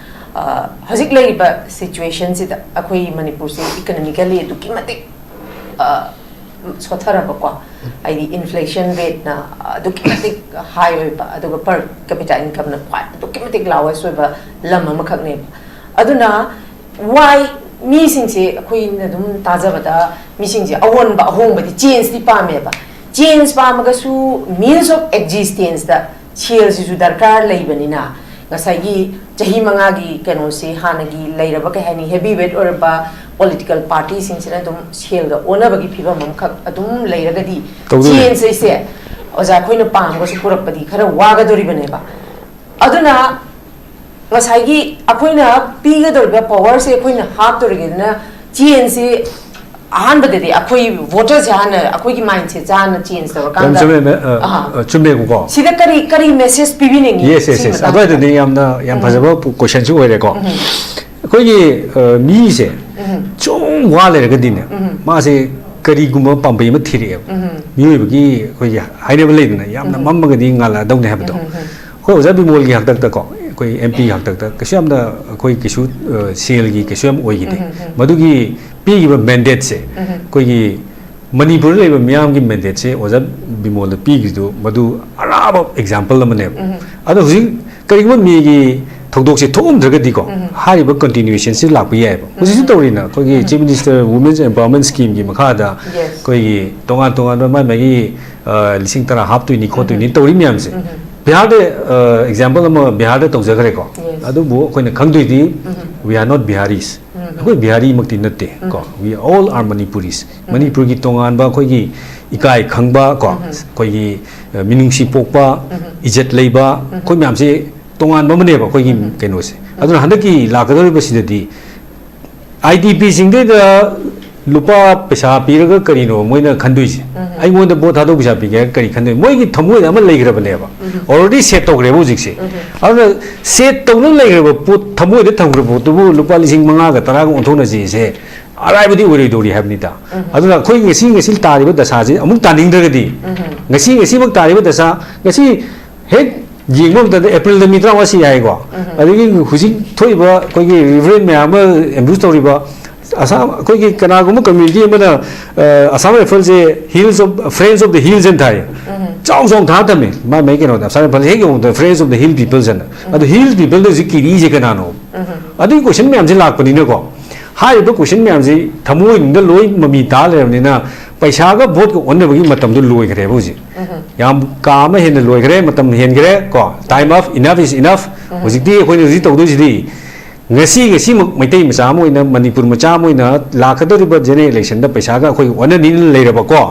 ꯑ, ꯍꯧꯖꯤꯛ ꯂꯩꯔꯤꯕ situation ꯁꯤꯗ ꯑꯩꯈꯣꯏ ꯃꯅꯤꯄꯨꯔꯁꯦ economically ꯑꯗꯨꯛꯀꯤ ꯃꯇꯤꯛ, ꯑ, ꯁꯣꯠꯊꯔꯕꯀꯣ, ꯍꯥꯏꯗꯤ inflation rate ꯅ ꯑꯗꯨꯛꯀꯤ ꯃꯇꯤꯛ high ꯑꯣꯏꯕ, ꯑꯗꯨꯒ per capita income ꯅ ꯈ꯭ꯋꯥꯏ ꯑꯗꯨꯛꯀꯤ ꯃꯇꯤꯛ lowest ꯑꯣꯏꯕ ꯂꯝ ꯑꯃꯈꯛꯅꯦꯕ꯫ ꯑꯗꯨꯅ why ꯃꯤꯁꯤꯡꯁꯦ ꯑꯩꯈꯣꯏꯅ ꯑꯗꯨꯝ ꯇꯥꯖꯕꯗ ꯃꯤꯁꯤꯡꯁꯦ ꯑꯑꯣꯟꯕ ꯑꯍꯣꯡꯕꯗꯤ, change ꯇꯤ ꯄꯥꯝꯃꯦꯕ꯫ Change ꯄꯥꯝꯃꯒꯁꯨ means of existence ꯇ ꯁꯦꯜꯁꯤꯁꯨ ꯗꯔꯀꯥꯔ ꯂꯩꯕꯅꯤꯅ, ꯉꯁꯥꯏꯒꯤ ꯆꯍꯤ ꯃꯉꯥꯒꯤ ꯀꯩꯅꯣꯁꯤ ꯍꯥꯟꯅꯒꯤ ꯂꯩꯔꯕ, ꯀꯩ ꯍꯥꯏꯅꯤ, heavy weight ꯑꯣꯏꯔꯕ political party ꯁꯤꯡꯁꯤꯅ ꯑꯗꯨꯝ ꯁꯦꯜꯒ ꯑꯣꯟꯅꯕꯒꯤ ꯐꯤꯕꯝ ꯑꯃꯈꯛ ꯑꯗꯨꯝ ꯂꯩꯔꯒꯗꯤ, ꯇꯧꯗꯣꯏꯅꯦ꯫ Change ꯁꯦ ꯑꯣꯖꯥ ꯑꯩꯈꯣꯏꯅ ꯄꯥꯝꯃꯒꯁꯨ ꯄꯨꯔꯛꯄꯗꯤ ꯈꯔ ꯋꯥꯒꯗꯣꯔꯤꯕꯅꯦꯕ꯫ ꯑꯗꯨꯅ ꯉꯁꯥꯏꯒꯤ ꯑꯩꯈꯣꯏꯅ ꯄꯤꯒꯗꯧꯔꯤꯕ power ꯁꯦ ꯑꯩꯈꯣꯏꯅ ꯍꯥꯞꯇꯧꯔꯤꯕꯅꯤꯅ, change ꯁꯤ ꯑꯍꯥꯟꯕꯗꯗꯤ ꯑꯩꯈꯣꯏ voters ꯁꯦ ꯍꯥꯟꯅ ꯑꯩꯈꯣꯏꯒꯤ mindset ꯁꯦ ꯍꯥꯟꯅ change ꯌꯥꯝ ꯇꯧꯔꯀꯥꯟꯗ, ꯆꯨꯝꯃꯦ, ꯃꯦ-, ꯑ, ꯑꯍꯥ꯫ ꯑ, ꯆꯨꯝꯃꯦꯀꯣ꯫ ꯁꯤꯗ ꯀꯔꯤ, ꯀꯔꯤ message ꯄꯤꯕꯤꯅꯤꯡꯉꯤ? Yes, yes, ꯁꯤ yes. ꯃꯇꯥꯡꯗ? ꯑꯗꯨꯋꯥꯏꯗꯨꯅꯤ ꯌꯥꯝꯅ, ꯌꯥꯝ ꯎꯝ꯫ ꯐꯖꯕ ꯄꯨ-, question ꯁꯨ ꯑꯣꯏꯔꯦꯀꯣ꯫ ꯎꯝ꯫ ꯑꯩꯈꯣꯏꯒꯤ, ꯑ, ꯃꯤꯁꯦ ꯎꯝ꯫ ꯁꯨꯝ ꯋꯥ ꯂꯩꯔꯒꯗꯤꯅꯦ, ꯎꯝ꯫ ꯃꯥꯁꯦ ꯀꯔꯤꯒꯨꯝꯕ ꯄꯥꯝꯕꯩ ꯑꯃ ꯊꯤꯔꯛꯑꯦꯕ꯫ ꯃꯤꯑꯣꯏꯕꯒꯤ ꯑꯩꯈꯣꯏꯒꯤ ꯍꯥꯏꯅꯕ ꯂꯩꯗꯅ, "ꯌꯥꯝꯅ ꯃꯝꯃꯒꯗꯤ ꯉꯥꯜꯂꯛꯑꯗꯧꯅꯦ" ꯍꯥꯏꯕꯗꯣ꯫ ꯑꯩꯈꯣꯏ ꯑꯣꯖꯥ ꯕꯤꯃꯣꯜꯒꯤ ꯍꯥꯛꯇꯛꯇꯀꯣ, ꯑꯩꯈꯣꯏ M P ꯍꯥꯛꯇꯛꯇ ꯀꯩꯁꯨ ꯌꯥꯝꯅ ꯑꯩꯈꯣꯏ ꯀꯩꯁꯨ, ꯑ, ꯁꯦꯜꯒꯤ ꯀꯩꯁꯨ ꯌꯥꯝ ꯑꯣꯏꯈꯤꯗꯦ꯫ ꯃꯗꯨꯒꯤ ꯄꯤꯈꯤꯕ mandateꯁꯦ, ꯑꯩꯈꯣꯏꯒꯤ ꯃꯅꯤꯄꯨꯔꯗ ꯂꯩꯕ ꯃꯤꯌꯥꯝꯒꯤ mandateꯁꯦ ꯑꯣꯖꯥ ꯕꯤꯃꯣꯜꯗ ꯄꯤꯈ꯭ꯔꯤꯗꯨ, ꯃꯗꯨ ꯑꯔꯥꯕ example ꯑꯃꯅꯦꯕ꯫ ꯑꯗꯣ ꯍꯧꯖꯤꯛ ꯀꯔꯤꯒꯨꯝꯕ ꯃꯦꯒꯤ ꯊꯧꯗꯣꯛꯁꯦ ꯊꯣꯛꯑꯝꯗ꯭ꯔꯒꯗꯤꯀꯣ, ꯍꯥꯏꯔꯤꯕ continuationꯁꯦ ꯂꯥꯛꯄ ꯌꯥꯏꯑꯕ꯫ ꯍꯧꯖꯤꯛꯁꯨ ꯇꯧꯔꯤꯅ ꯑꯩꯈꯣꯏꯒꯤ Chief Minister Women's Empowerment Schemeꯒꯤ ꯃꯈꯥꯗ ꯑꯩꯈꯣꯏꯒꯤ ꯇꯣꯉꯥꯟ ꯇꯣꯉꯥꯟꯕ ꯃꯥꯏ ꯃꯥꯒꯤ, ꯑ, ꯂꯤꯁꯤꯡ ꯇꯔꯥ ꯍꯥꯞꯇꯣꯏꯅꯤ ꯈꯣꯠꯇꯣꯏꯅꯤ ꯇꯧꯔꯤ ꯃꯌꯥꯝꯁꯦ꯫ ꯕꯤꯍꯥꯔꯗ, ꯑ, example ꯑꯃ ꯕꯤꯍꯥꯔꯗ ꯇꯧꯖꯈ꯭ꯔꯦꯀꯣ꯫ ꯑꯗꯨꯕꯨ ꯑꯩꯈꯣꯏꯅ ꯈꯪꯗꯣꯏꯗꯤ, "We are not Biharis." ꯑꯩꯈꯣꯏ ꯕꯤꯍꯥꯔꯤꯃꯛꯇꯤ ꯅꯠꯇꯦ ꯀꯣ꯫ "We all are Manipuris." ꯃꯅꯤꯄꯨꯔꯒꯤ ꯇꯣꯉꯥꯟꯕ ꯑꯩꯈꯣꯏꯒꯤ ꯏꯀꯥꯏ ꯈꯪꯕ ꯀꯣ, ꯑꯩꯈꯣꯏꯒꯤ, ꯑ, ꯃꯤꯅꯨꯡꯁꯤ ꯄꯣꯛꯄ, ꯏꯖꯠ ꯂꯩꯕ, ꯑꯩꯈꯣꯏ ꯃꯌꯥꯝꯁꯦ ꯇꯣꯉꯥꯟꯕ ꯑꯃꯅꯦꯕ ꯑꯩꯈꯣꯏꯒꯤ ꯀꯩꯅꯣꯁꯦ꯫ ꯑꯗꯨꯅ ꯍꯟꯗꯛꯀꯤ ꯂꯥꯛꯀꯗꯧꯔꯤꯕꯁꯤꯗꯗꯤ I D Pꯁꯤꯡꯗꯩꯗ ꯂꯨꯄꯥ ꯄꯩꯁꯥ ꯄꯤꯔꯒ ꯀꯔꯤꯅꯣ ꯃꯣꯏꯅ ꯈꯟꯗꯣꯏꯁꯦ? "ꯑꯩꯉꯣꯟꯗ ꯚꯣꯠ ꯊꯥꯗꯧ ꯄꯩꯁꯥ ꯄꯤꯒꯦ" ꯍꯥꯏꯔꯒ ꯀꯔꯤ ꯈꯟꯗꯣꯏ? ꯃꯣꯏꯒꯤ ꯊꯃꯣꯏꯗ ꯑꯃ ꯂꯩꯈ꯭ꯔꯕꯅꯦꯕ, already set ꯇꯧꯈ꯭ꯔꯦꯕ ꯍꯧꯖꯤꯛꯁꯦ꯫ ꯑꯗꯨꯅ set ꯇꯧꯅ ꯂꯩꯈ꯭ꯔꯕ ꯄꯣꯠ, ꯊꯃꯣꯏꯗ ꯊꯝꯈ꯭ꯔꯕ ꯄꯣꯠꯇꯨꯕꯨ ꯂꯨꯄꯥ ꯂꯤꯁꯤꯡ ꯃꯉꯥꯒ ꯇꯔꯥꯒ ꯑꯣꯟꯊꯣꯛꯅꯁꯤꯁꯦ ꯑꯔꯥꯏꯕꯗꯤ ꯑꯣꯏꯔꯣꯏꯗꯧꯔꯤ ꯍꯥꯏꯕꯅꯤꯗ꯫ ꯑꯗꯨꯅ ꯑꯩꯈꯣꯏ ꯉꯁꯤ, ꯉꯁꯤ ꯇꯥꯔꯤꯕ ꯗꯁꯥꯁꯤ ꯑꯃꯨꯛ ꯇꯥꯅꯤꯡꯗ꯭ꯔꯒꯗꯤ, ꯉꯁꯤ, ꯉꯁꯤꯃꯛ ꯇꯥꯔꯤꯕ ꯗꯁꯥ, ꯉꯁꯤ ꯍꯦꯛ ꯌꯦꯡꯕ ꯃꯇꯝꯗ ꯑꯦꯄ꯭ꯔꯤꯜꯗ ꯃꯤ ꯇꯔꯥꯃꯉꯥ ꯁꯤ ꯍꯥꯏꯀꯣ꯫ ꯑꯗꯒꯤ ꯍꯧꯖꯤꯛ ꯊꯣꯛꯏꯕ ꯑꯩꯈꯣꯏꯒꯤ reverend ꯃꯌꯥꯝ ꯑꯃ ambush ꯇꯧꯔꯤꯕ, ꯑꯁꯥꯝ, ꯑꯩꯈꯣꯏꯒꯤ ꯀꯅꯥꯒꯨꯝꯕ community ꯑꯃꯅ, ꯑ, Assam Riflesꯁꯦ Hills of, Friends of the Hills ꯍꯥꯏꯅ ꯊꯥꯏ꯫ ꯆꯥꯎ ꯆꯥꯎꯅ ꯊꯥ ꯊꯝꯃꯦ꯫ ꯃꯥꯏ ꯃꯥꯏ ꯀꯩꯅꯣꯗ, Assam Rifles ꯍꯦꯛ ꯌꯧꯕꯗ Friends of the Hill Peoples ꯍꯥꯏꯅ꯫ ꯑꯗꯨ Hill Peoplesꯗ ꯍꯧꯖꯤꯛ ꯀꯤꯔꯤꯁꯦ ꯀꯅꯥꯅꯣ? ꯑꯗꯨꯒꯤ question ꯃꯌꯥꯝꯁꯦ ꯂꯥꯛꯄꯅꯤꯅꯀꯣ, ꯍꯥꯏꯔꯤꯕ question ꯃꯌꯥꯝꯁꯤ ꯊꯃꯣꯏꯅꯨꯡꯗ ꯂꯣꯏ ꯃꯃꯤ ꯇꯥ ꯂꯩꯔꯕꯅꯤꯅ, ꯄꯩꯁꯥꯒ ꯚꯣꯠꯀ ꯑꯣꯟꯅꯕꯒꯤ ꯃꯇꯝꯗꯣ ꯂꯣꯏꯈ꯭ꯔꯦꯕ ꯍꯧꯖꯤꯛ꯫ ꯌꯥꯝ ꯀꯥ ꯑꯃ ꯍꯦꯟꯅ ꯂꯣꯏꯈ꯭ꯔꯦ, ꯃꯇꯝ ꯍꯦꯟꯈ꯭ꯔꯦ ꯀꯣ꯫ Time of enough is enough꯫ ꯍꯧꯖꯤꯛꯇꯤ ꯑꯩꯈꯣꯏꯅ ꯍꯧꯖꯤꯛ ꯇꯧꯗꯣꯏꯁꯤꯗꯤ, ꯉꯁꯤ, ꯉꯁꯤꯃꯛ ꯃꯩꯇꯩ ꯃꯆꯥ ꯑꯃ ꯑꯣꯏꯅ, ꯃꯅꯤꯄꯨꯔ ꯃꯆꯥ ꯑꯃ ꯑꯣꯏꯅ ꯂꯥꯛꯀꯗꯧꯔꯤꯕ general electionꯗ ꯄꯩꯁꯥꯒ ꯑꯩꯈꯣꯏꯒ ꯑꯣꯟꯅꯅꯤꯅ ꯂꯩꯔꯕꯀꯣ꯫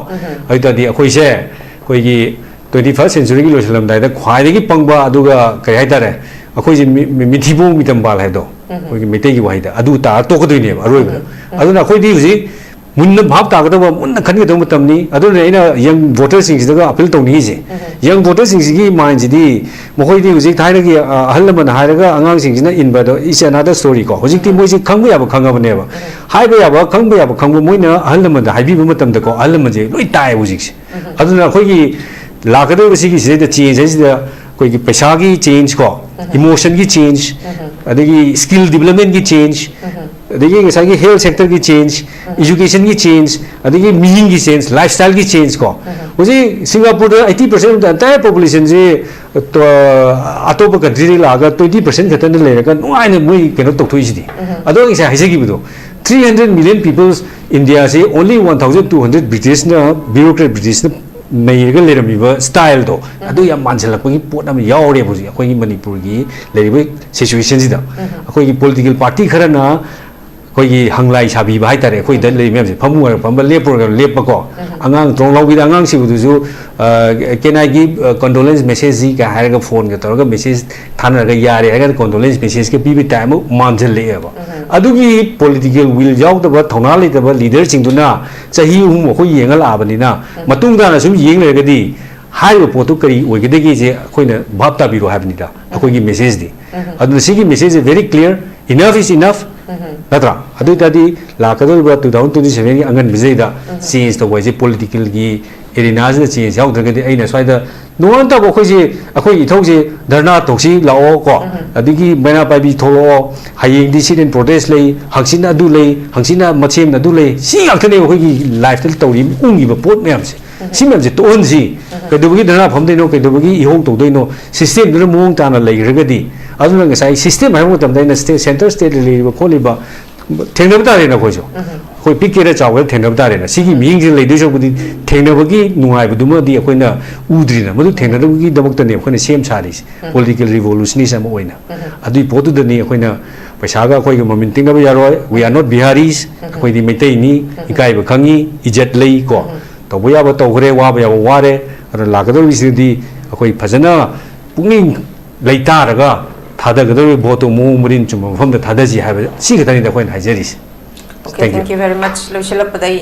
ꯑꯗꯨ ꯇꯥꯔꯗꯤ ꯑꯩꯈꯣꯏꯁꯦ, ꯑꯩꯈꯣꯏꯒꯤ twenty first centuryꯒꯤ ꯂꯣꯏꯁꯤꯜꯂꯝꯗꯥꯏꯗ ꯈ꯭ꯋꯥꯏꯗꯒꯤ ꯄꯪꯕ, ꯑꯗꯨꯒ ꯀꯔꯤ ꯍꯥꯏꯇꯥꯔꯦ, ꯑꯩꯈꯣꯏꯁꯦ ꯃꯤ-, ꯃꯤ-, ꯃꯤꯊꯤꯕꯣꯡ ꯃꯤꯇꯝꯕꯥꯜ ꯍꯥꯏꯗꯣ, ꯑꯩꯈꯣꯏꯒꯤ ꯃꯩꯇꯩꯒꯤ ꯋꯥꯍꯩꯗ, ꯑꯗꯨ ꯇꯥꯔ ꯇꯣꯛꯀꯗꯣꯏꯅꯦꯕ ꯑꯔꯣꯏꯕꯗ꯫ ꯑꯗꯨꯅ ꯑꯩꯈꯣꯏꯗꯤ ꯍꯧꯖꯤꯛ ꯃꯨꯟꯅ ꯚꯥꯞ ꯇꯥꯒꯗꯕ, ꯃꯨꯟꯅ ꯈꯟꯒꯗꯕ ꯃꯇꯝꯅꯤ꯫ ꯑꯗꯨꯅ ꯑꯩꯅ ꯌꯪ ꯚꯣꯇꯔꯁꯤꯡꯁꯤꯗꯒ ꯑꯄꯤꯜ ꯇꯧꯅꯤꯡꯉꯤꯁꯦ, ꯌꯪ ꯚꯣꯇꯔꯁꯤꯡꯁꯤꯒꯤ ꯃꯥꯏꯟꯁꯤꯗꯤ, ꯃꯈꯣꯏꯗꯤ ꯍꯧꯖꯤꯛ ꯊꯥꯏꯅꯒꯤ, ꯑ, ꯑꯍꯜ ꯂꯃꯟ ꯍꯥꯏꯔꯒ ꯑꯉꯥꯡꯁꯤꯡꯁꯤꯅ ꯏꯟꯕꯗꯣ is another story ꯀꯣ꯫ ꯍꯧꯖꯤꯛꯇꯤ ꯃꯣꯏꯁꯦ ꯈꯪꯕ ꯌꯥꯕ ꯈꯪꯉꯕꯅꯦꯕ, ꯍꯥꯏꯕ ꯌꯥꯕ ꯈꯪꯕ ꯌꯥꯕ ꯈꯪꯕ, ꯃꯣꯏꯅ ꯑꯍꯜ ꯂꯃꯟꯗ ꯍꯥꯏꯕꯤꯕ ꯃꯇꯝꯗꯀꯣ, ꯑꯍꯜ ꯂꯃꯟꯁꯦ ꯂꯣꯏ ꯇꯥꯏꯌꯦꯕ ꯍꯧꯖꯤꯛꯁꯦ꯫ ꯑꯗꯨꯅ ꯑꯩꯈꯣꯏꯒꯤ ꯂꯥꯛꯀꯗꯧꯔꯤꯕ ꯁꯤꯒꯤ ꯁꯤꯗꯩꯗ ꯆꯦꯟꯖ ꯍꯥꯏꯁꯤꯗ ꯑꯩꯈꯣꯏꯒꯤ ꯄꯩꯁꯥꯒꯤ ꯆꯦꯟꯖ ꯀꯣ, ꯏꯃꯣꯁꯟꯒꯤ ꯆꯦꯟꯖ, ꯑꯗꯒꯤ ꯁ꯭ꯀꯤꯜ ꯗꯤꯕꯂꯞꯃꯦꯟꯒꯤ ꯆꯦꯟꯖ, ꯑꯗꯒꯤ ꯉꯁꯥꯏꯒꯤ ꯍꯦꯜꯊ ꯁꯦꯛꯇꯔꯒꯤ ꯆꯦꯟꯖ, ꯏꯖꯨꯀꯦꯁꯟꯒꯤ ꯆꯦꯟꯖ, ꯑꯗꯒꯤ ꯃꯤꯁꯤꯡꯒꯤ ꯆꯦꯟꯖ, ꯂꯥꯏꯐ ꯁ꯭ꯇꯥꯏꯜꯒꯤ ꯆꯦꯟꯖ ꯀꯣ꯫ ꯍꯧꯖꯤꯛ ꯁꯤꯡꯒꯥꯄꯨꯔꯗ eighty percent of the entire populationꯁꯦ, ꯑ, ꯑꯇꯣꯞꯄ ꯀꯟꯇ꯭ꯔꯤꯗꯒꯤ ꯂꯥꯛꯑꯒ twenty percent ꯈꯛꯇꯅ ꯂꯩꯔꯒ ꯅꯨꯡꯉꯥꯏꯅ ꯃꯣꯏ ꯀꯩꯅꯣ ꯇꯧꯊꯣꯛꯏꯁꯤꯗꯤ꯫ ꯑꯗꯣ ꯑꯩ ꯉꯁꯥꯏ ꯍꯥꯏꯖꯈꯤꯕꯗꯣ, three hundred million peoples Indiaꯁꯦ only one thousand two hundred Britishꯅ, bureaucrat Britishꯅ ꯅꯩꯔꯒ ꯂꯩꯔꯝꯃꯤꯕ ꯁ꯭ꯇꯥꯏꯜꯗꯣ, ꯑꯗꯨ ꯌꯥꯝ ꯃꯥꯟꯁꯤꯜꯂꯛꯄꯒꯤ ꯄꯣꯠ ꯑꯃ ꯌꯥꯎꯔꯦꯕ ꯍꯧꯖꯤꯛ ꯑꯩꯈꯣꯏꯒꯤ ꯃꯅꯤꯄꯨꯔꯒꯤ ꯂꯩꯔꯤꯕ ꯁꯤꯆꯨꯋꯦꯁꯟꯁꯤꯗ꯫ ꯑꯩꯈꯣꯏꯒꯤ ꯄꯣꯂꯤꯇꯤꯀꯦꯜ ꯄꯥꯔꯇꯤ ꯈꯔꯅ ꯑꯩꯈꯣꯏꯒꯤ ꯍꯪꯂꯥꯏ ꯁꯥꯕꯤꯕ ꯍꯥꯏꯇꯥꯔꯦ, ꯑꯩꯈꯣꯏꯗ ꯂꯩꯔꯤꯕ ꯃꯌꯥꯝꯁꯦ, ꯐꯝꯃꯨ ꯍꯥꯏꯔ ꯐꯝꯕ, ꯂꯦꯞꯄꯨ ꯍꯥꯏꯔꯒ ꯂꯦꯞꯄꯀꯣ, ꯑꯉꯥꯡ ꯇ꯭ꯔꯣꯡ ꯂꯥꯎꯕꯤꯗ ꯑꯉꯥꯡ ꯁꯤꯕꯗꯨꯁꯨ, "Can I give condolence message?" ꯀꯥꯏ ꯍꯥꯏꯔꯒ ꯐꯣꯟꯒ ꯇꯧꯔꯒ ꯃꯦꯁꯦꯖ ꯊꯥꯅꯔꯒ ꯌꯥꯔꯦ ꯍꯥꯏꯔꯒ condolence messageꯀ ꯄꯤꯕ ꯇꯥꯏꯞ ꯑꯃ ꯃꯥꯟꯁꯤꯜꯂꯛꯑꯦꯕ꯫ ꯑꯗꯨꯒꯤ ꯄꯣꯂꯤꯇꯤꯀꯦꯜ ꯋꯤꯜ ꯌꯥꯎꯗꯕ, ꯊꯧꯅꯥ ꯂꯩꯇꯕ ꯂꯤꯗꯔꯁꯤꯡꯗꯨꯅ ꯆꯍꯤ ꯑꯍꯨꯝ ꯑꯩꯈꯣꯏ ꯌꯦꯡꯉ ꯂꯥꯛꯑꯕꯅꯤꯅ, ꯃꯇꯨꯡ ꯇꯥꯅ ꯁꯨꯝ ꯌꯦꯡ ꯂꯩꯔꯒꯗꯤ ꯍꯥꯏꯔꯤꯕ ꯄꯣꯠꯇꯨ ꯀꯔꯤ ꯑꯣꯏꯒꯗꯒꯦꯁꯦ ꯑꯩꯈꯣꯏꯅ ꯚꯥꯞ ꯇꯥꯕꯤꯔꯣ ꯍꯥꯏꯕꯅꯤꯗ, ꯑꯩꯈꯣꯏꯒꯤ ꯃꯦꯁꯦꯖꯇꯤ꯫ ꯑꯗꯨꯅ ꯁꯤꯒꯤ ꯃꯦꯁꯦꯖꯁꯦ very clear, enough is enough, ꯅꯠꯇ꯭ꯔꯥ? ꯑꯗꯨ ꯑꯣꯏ ꯇꯥꯔꯗꯤ ꯂꯥꯛꯀꯗꯧꯔꯤꯕ two thousand twenty sevenꯒꯤ ꯑꯉꯟꯕꯁꯤꯗꯩꯗ ꯆꯦꯟꯖ ꯇꯧꯕ ꯍꯥꯏꯁꯦ ꯄꯣꯂꯤꯇꯤꯀꯦꯜꯒꯤ ꯑꯦꯔꯤꯅꯥꯁꯤꯗ ꯆꯦꯟꯖ ꯌꯥꯎꯗ꯭ꯔꯒꯗꯤ ꯑꯩꯅ ꯁ꯭ꯋꯥꯏꯗ ꯅꯣꯡꯉꯥꯟꯇꯕ ꯑꯩꯈꯣꯏꯁꯦ, ꯑꯩꯈꯣꯏꯒꯤ ꯏꯊꯧꯁꯦ ꯙꯔꯅꯥ ꯇꯧꯁꯤ ꯂꯥꯛꯑꯣ ꯀꯣ, ꯑꯗꯒꯤ ꯃꯩꯔꯥ ꯄꯥꯏꯕꯤ ꯊꯣꯛꯂꯛꯑꯣ, ꯍꯌꯦꯡꯗꯤ sit in protest ꯂꯩ, ꯍꯪꯆꯤꯠꯅ ꯑꯗꯨ ꯂꯩ, ꯍꯪꯆꯤꯠꯅ ꯃꯁꯦꯝꯅ ꯑꯗꯨ ꯂꯩ, ꯁꯤ ꯉꯥꯛꯇꯅꯦꯕ ꯑꯩꯈꯣꯏꯒꯤ ꯂꯥꯏꯐꯇ ꯇꯧꯔꯤ ꯎꯡꯉꯤꯕ ꯄꯣꯠ ꯃꯌꯥꯝꯁꯦ꯫ ꯁꯤ ꯃꯌꯥꯝꯁꯦ ꯇꯣꯛꯍꯟꯁꯤ꯫ ꯀꯩꯗꯧꯕꯒꯤ ꯙꯔꯅꯥ ꯐꯝꯗꯣꯏꯅꯣ, ꯀꯩꯗꯧꯕꯒꯤ ꯏꯍꯧ ꯇꯧꯗꯣꯏꯅꯣ? ꯁꯤꯁꯇꯦꯝꯗꯨꯅ ꯃꯑꯣꯡ ꯇꯥꯅ ꯂꯩꯈ꯭ꯔꯒꯗꯤ, ꯑꯗꯨꯅ ꯉꯁꯥꯏ ꯁꯤꯁꯇꯦꯝ ꯍꯥꯏꯕ ꯃꯇꯝꯗ ꯑꯩꯅ ꯁ꯭ꯇꯦꯠ, ꯁꯦꯟꯇꯔ ꯁ꯭ꯇꯦꯠꯇ ꯂꯩꯔꯤꯕ ꯈꯣꯠꯂꯤꯕ ꯊꯦꯡꯅꯕ ꯇꯥꯔꯦꯅ ꯑꯩꯈꯣꯏꯁꯨ꯫ ꯑꯩꯈꯣꯏ ꯄꯤꯛꯀꯦꯔꯥ ꯆꯥꯎꯒꯦꯔꯥ ꯊꯦꯡꯅꯕ ꯇꯥꯔꯦꯅ꯫ ꯁꯤꯒꯤ ꯃꯤꯠꯌꯦꯡꯁꯤꯗ ꯂꯩꯗꯣꯏ ꯁꯔꯨꯛꯄꯨꯗꯤ ꯊꯦꯡꯅꯕꯒꯤ ꯅꯨꯡꯉꯥꯏꯕꯗꯨꯃꯗꯤ ꯑꯩꯈꯣꯏꯅ ꯎꯗ꯭ꯔꯤꯅ, ꯃꯗꯨ ꯊꯦꯡꯅꯅꯕꯒꯤꯗꯃꯛꯇꯅꯦ ꯑꯩꯈꯣꯏꯅ ꯁꯦꯝ ꯁꯥꯔꯤꯁꯦ, ꯄꯣꯂꯤꯇꯤꯀꯦꯜ ꯔꯤꯚꯣꯂꯨꯁꯅꯤꯁ ꯑꯃ ꯑꯣꯏꯅ꯫ ꯑꯗꯨꯒꯤ ꯄꯣꯠꯇꯨꯗꯅꯤ ꯑꯩꯈꯣꯏꯅ ꯄꯩꯁꯥꯒ ꯑꯩꯈꯣꯏꯒ ꯃꯃꯤꯟ ꯇꯤꯛꯅꯕ ꯌꯥꯔꯣꯏ, we are not Biharis, ꯑꯩꯈꯣꯏꯗꯤ ꯃꯩꯇꯩꯅꯤ, ꯏꯀꯥꯏꯕ ꯈꯪꯉꯤ, ꯏꯖꯠ ꯂꯩ ꯀꯣ꯫ ꯇꯧꯕ ꯌꯥꯕ ꯇꯧꯈ꯭ꯔꯦ, ꯋꯥꯕ ꯌꯥꯕ ꯋꯥꯔꯦ꯫ ꯑꯗꯨꯅ ꯂꯥꯛꯀꯗꯧꯔꯤꯁꯤꯗꯤ ꯑꯩꯈꯣꯏ ꯐꯖꯅ ꯄꯨꯛꯅꯤꯡ ꯂꯩꯇꯥꯔꯒ ꯊꯥꯗꯒꯗꯧꯔꯤꯕ ꯚꯣꯠꯇꯨ ꯃꯑꯣꯡ ꯃꯔꯤꯟ ꯆꯨꯝꯕ ꯃꯐꯝꯗ ꯊꯥꯗꯁꯤ ꯍꯥꯏꯕ ꯁꯤ ꯈꯛꯇꯅꯤꯗ ꯑꯩꯈꯣꯏꯅ ꯍꯥꯏꯖꯔꯤꯁꯦ꯫ Thank you very much. ꯂꯣꯏꯁꯤꯜꯂꯛꯄꯗ ꯑꯩ